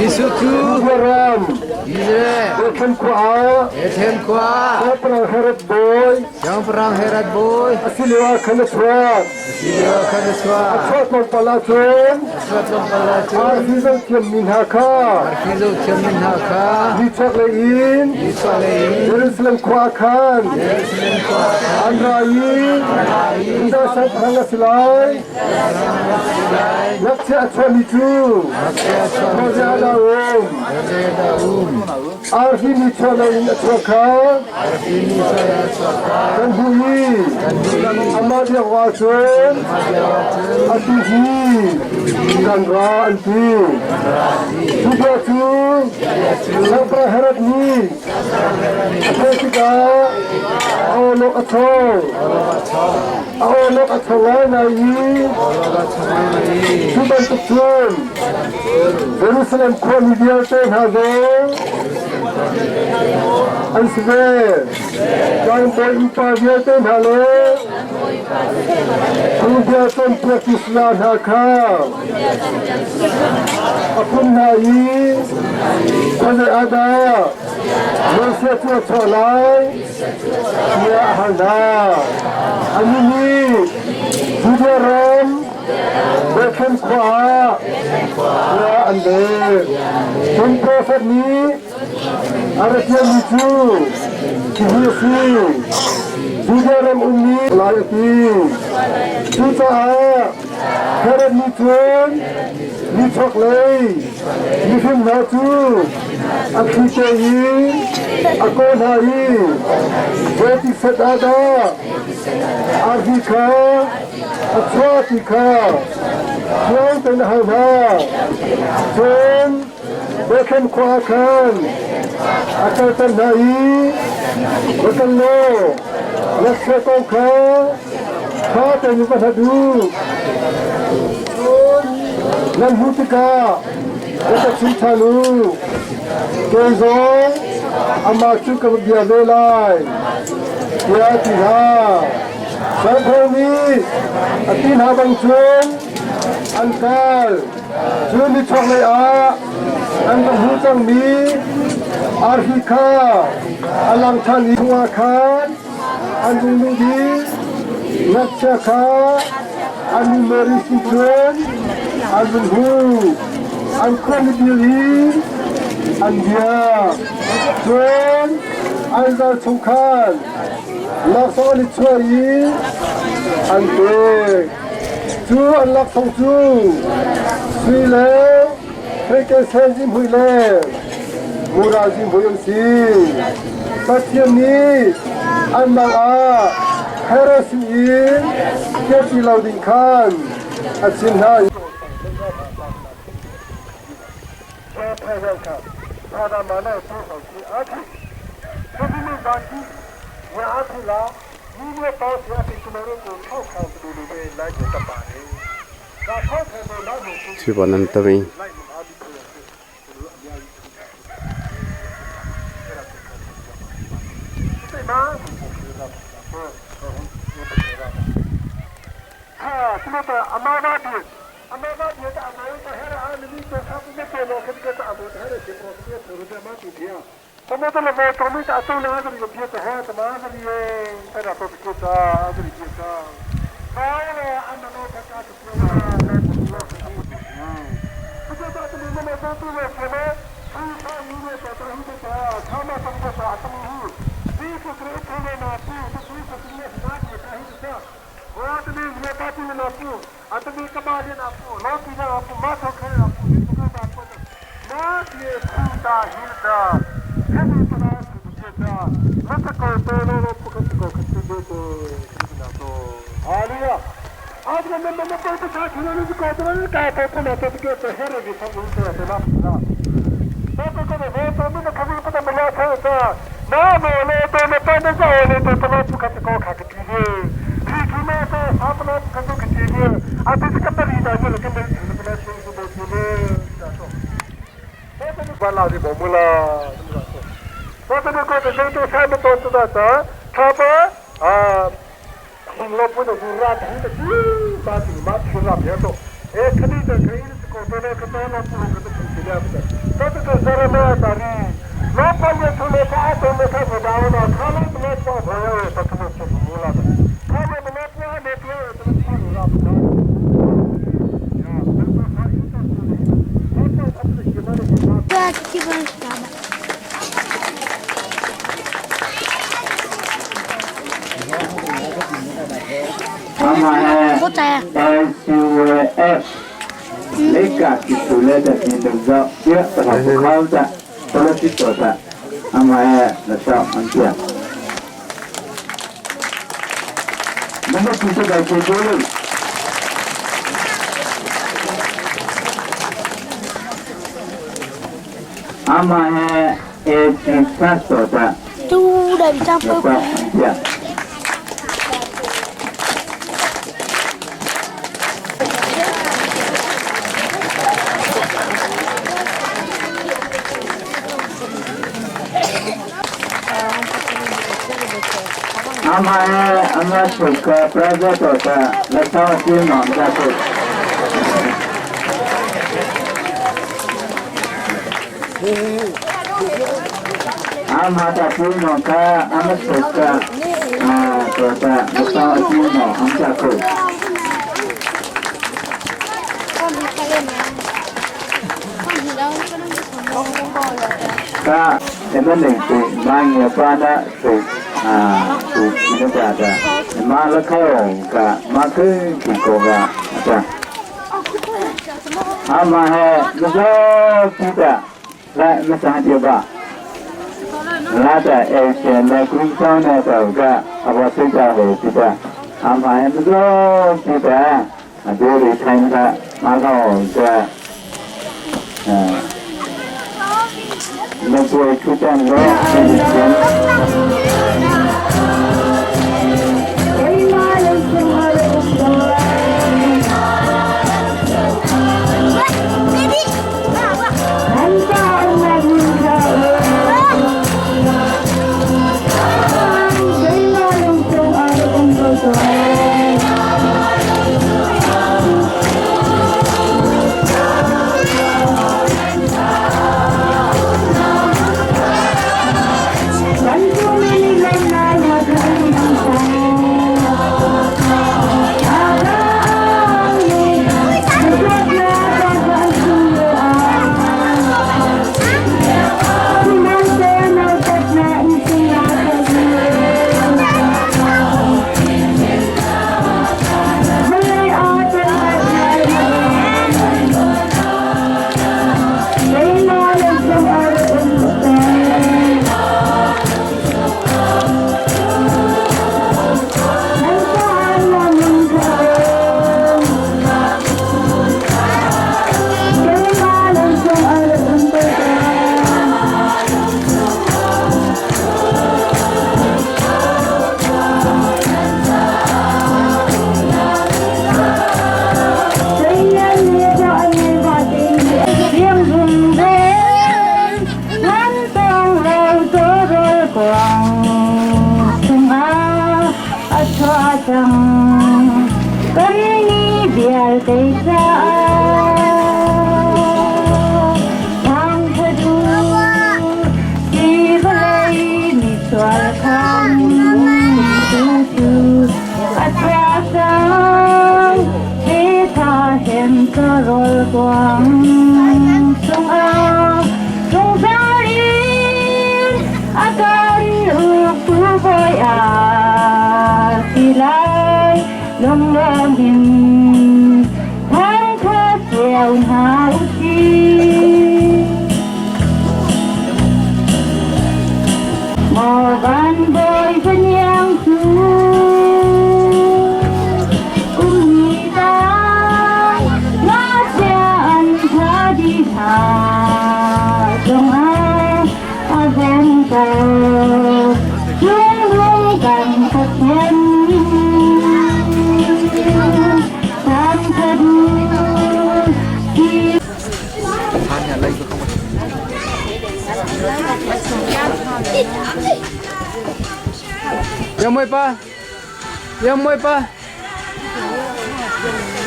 Jesu tu ram. Israel. Bethlehem khua ah. Bethlehem khua ah. Siangpahrang Herod bawi. Siangpahrang Herod bawi. A si lio ah khan a chuak. A si lio ah khan a chuak. A chuah tlawmpal ah cun. A chuah tlawmpal ah cun. Arfi zohthiammi hna kha. Arfi zohthiammi hna kha. Nichuahlei in. Nichuahlei in. Jerusalem khua ah khan. Jerusalem khua ah khan. An ra i. An ra i. Judah siangpahrang a si lai. Ngakchia a chuahmi cu khuazei dah um? Arfi ni chuahlei in a chuak kha kan hmuh i amah biak awk ahcun atu hi kan ra an ti. Cu bia cu Siangpahrang Herod nih a theih tikah a awlok a chong. A awlok a chong ngaingai i cu bantuk cun Jerusalem khuami vialte hna zong an si ve. Tlangbawi upa vialte hna le phungbia cawnpiaktu saya hna kha a pumh hna i khuazei ah dah Moses cu a chuah lai tiah a hal hna. Annih nih Judea ram Bethlehem khua ah khua an leh. Cun profet nih a ra ṭialmi cu hihi a si, Judea ram ummi lai a ti. Cucaah Herod nih cun nichuaklei mifim hna cu a thli te i a kawl hna i zeiti set ah dah arfi kha a chuah ti kha fiang tein a hal hna. Cun Bethlehem khua ah khan a kalter hna i va kal law ngakchia kong kha ṭha tein va hlat u. Cun nan hmuh tikah va ka chim ṭhan u. Kei zong amah cu ka va bia ve lai, tiah a ti hna. Siangpahrang nih a ti hna bang cun an kal. Cun nichuaklei ah an va hmu cangmi arfi kha a lang ṭhan i chungah khan an rung luh dih. Ngakchia kha an nu Mary sin cun an vun hu. An khualipi i an biak. Cun an zal chung khan laksawng an i chuah i an pek. Cu an laksawng cu sui le hreikensen zihmui le mura zihmui an si. Pathian nih an mang ah Herod sinin kir ti lo ding khan a chim hna. Thiruvananthapuram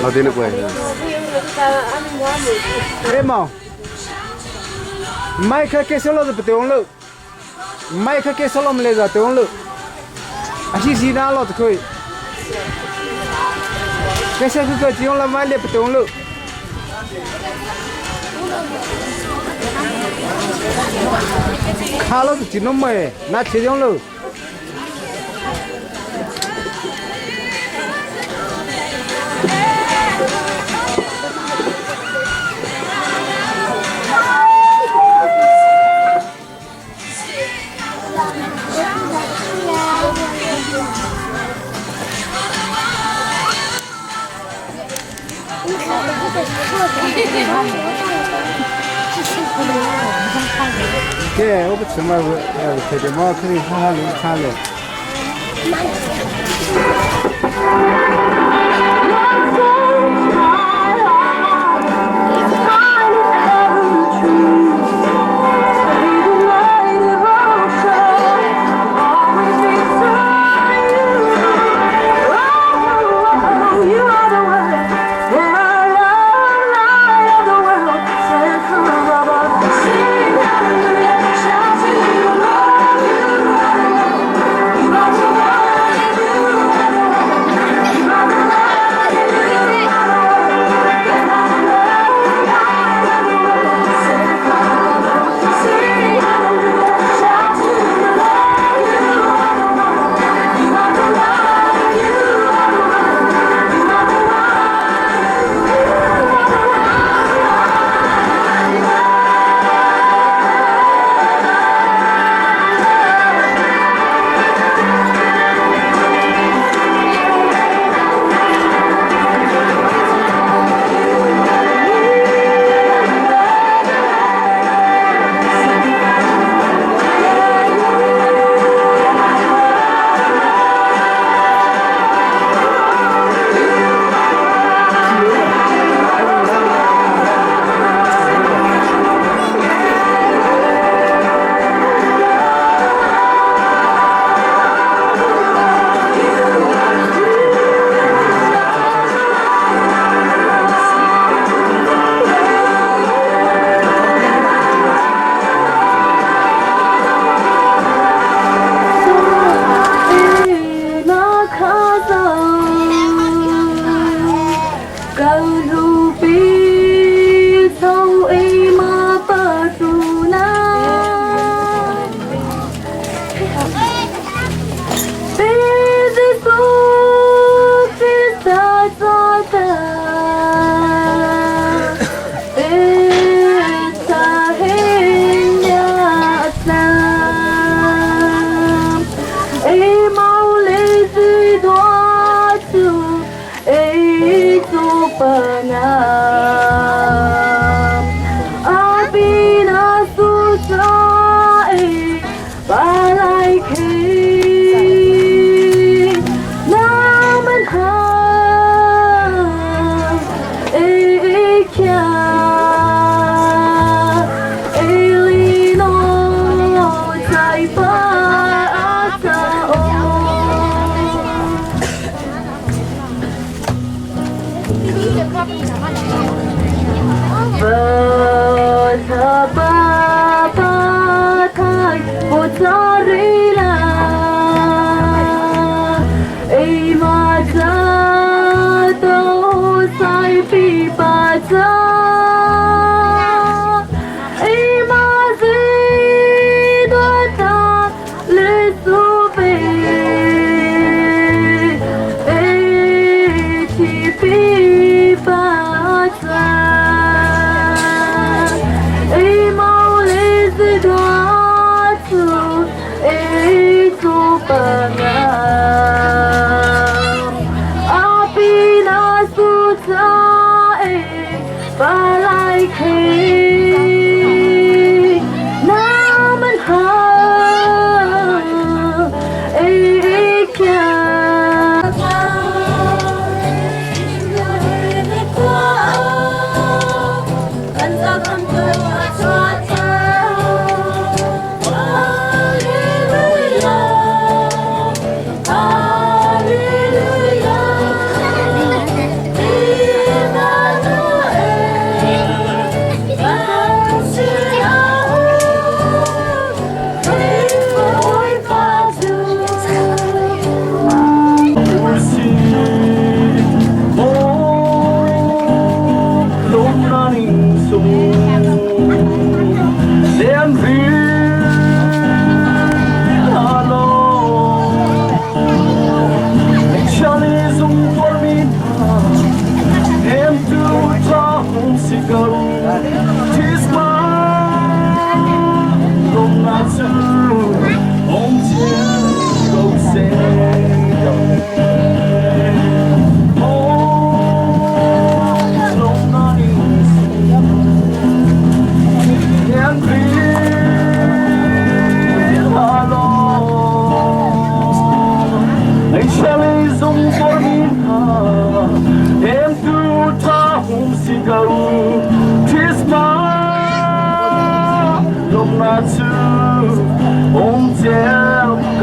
Lo tin na kuai. Em mong. Mai kha ke solo da pte lo. Mai kha ke solo le za te lo. A si si na lo te khoi. Ke se ku ko chiong la mai le pte lo. Kha lo chi no mai na che jong lo. 对，我不吃嘛，我吃的嘛，肯定好好的看了。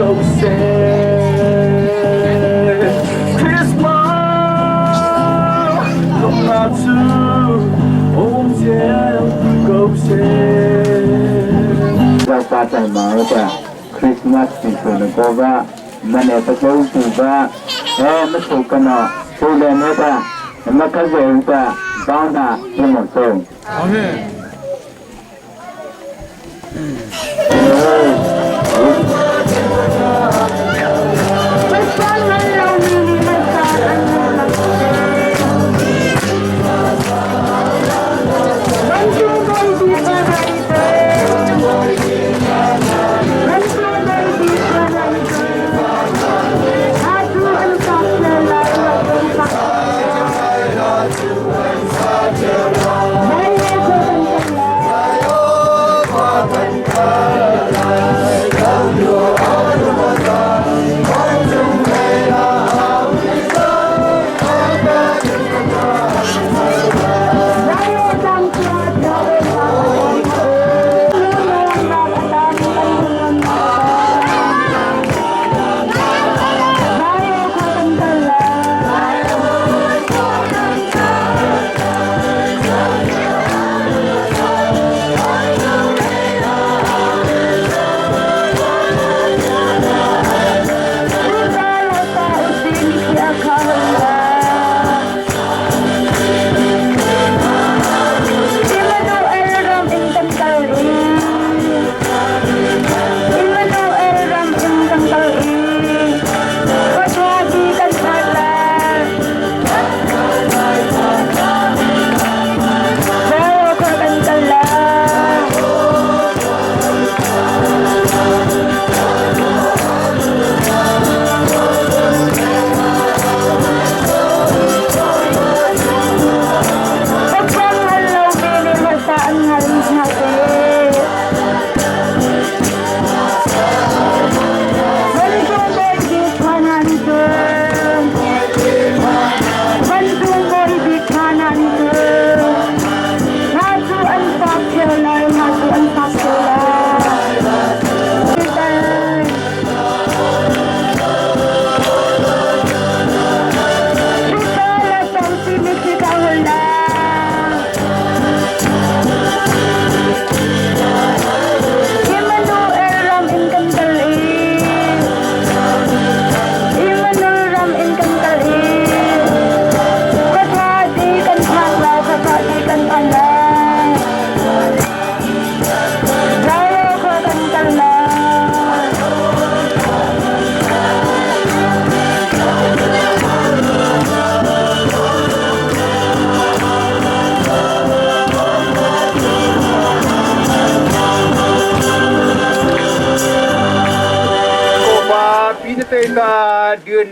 ko seh. Christmas lawmhnak cu um cio ko seh. Zaupa tlangval ta Christmas ti chun ko ba mane pa chau tu ba e ma chu kana tu le ne ta ma ka zeu ta ba na mo so. Amen.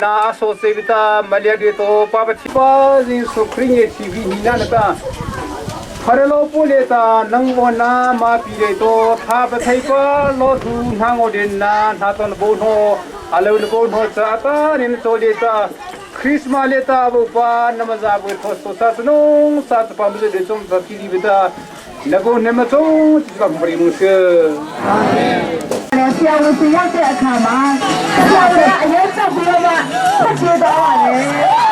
Na so se bita malia de to pa pa pa jin su khring ye chi vi ni na na ta pharelo pu le ta nang wo na ma pi le to tha pa thai pa lo thu na ngo den na na ton bo no alo no bo no cha ta nin to le ta Christmas le ta bo pa namaza bo tho so sa nung sa pa mu de chom ta ti li bita na go ne ma cho chi ba mu ri mu se Amen ဆရာဝန်စီရောက်တဲ့အခါမှာဆရာဝန်ကအရင်ကြောက်ပြီးတော့မှဖတ်ပြေးတော့တယ်။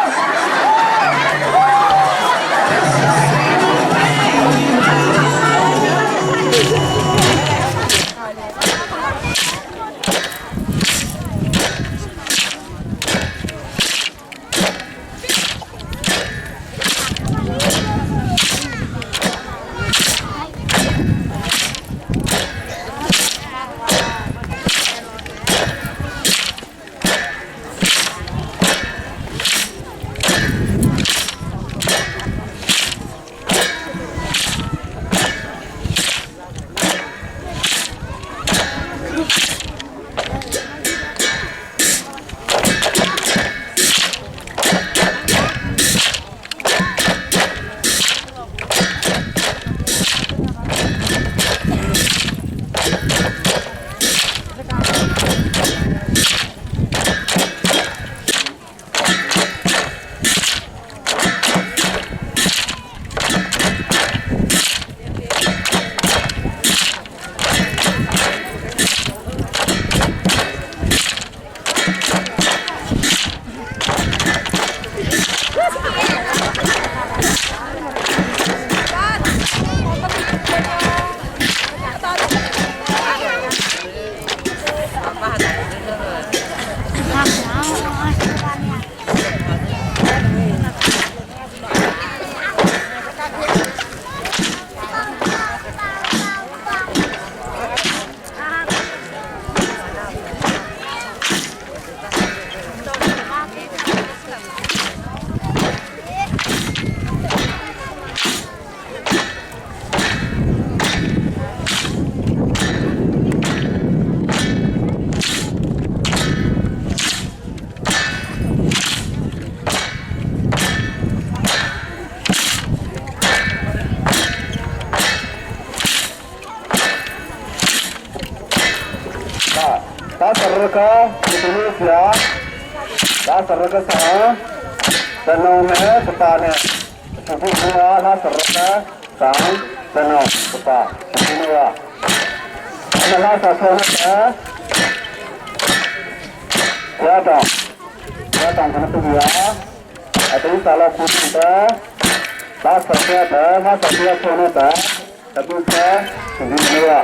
Indonesia, la saraka sa, tanong ne kapa ne, suku bunga la saraka sang tanong kapa, suku ya. Ana la sa so na ya dong, ya dong kana tu ya. Atau salah kutu ta, la saraka ta, la saraka so na ta, tapi sa suku ya.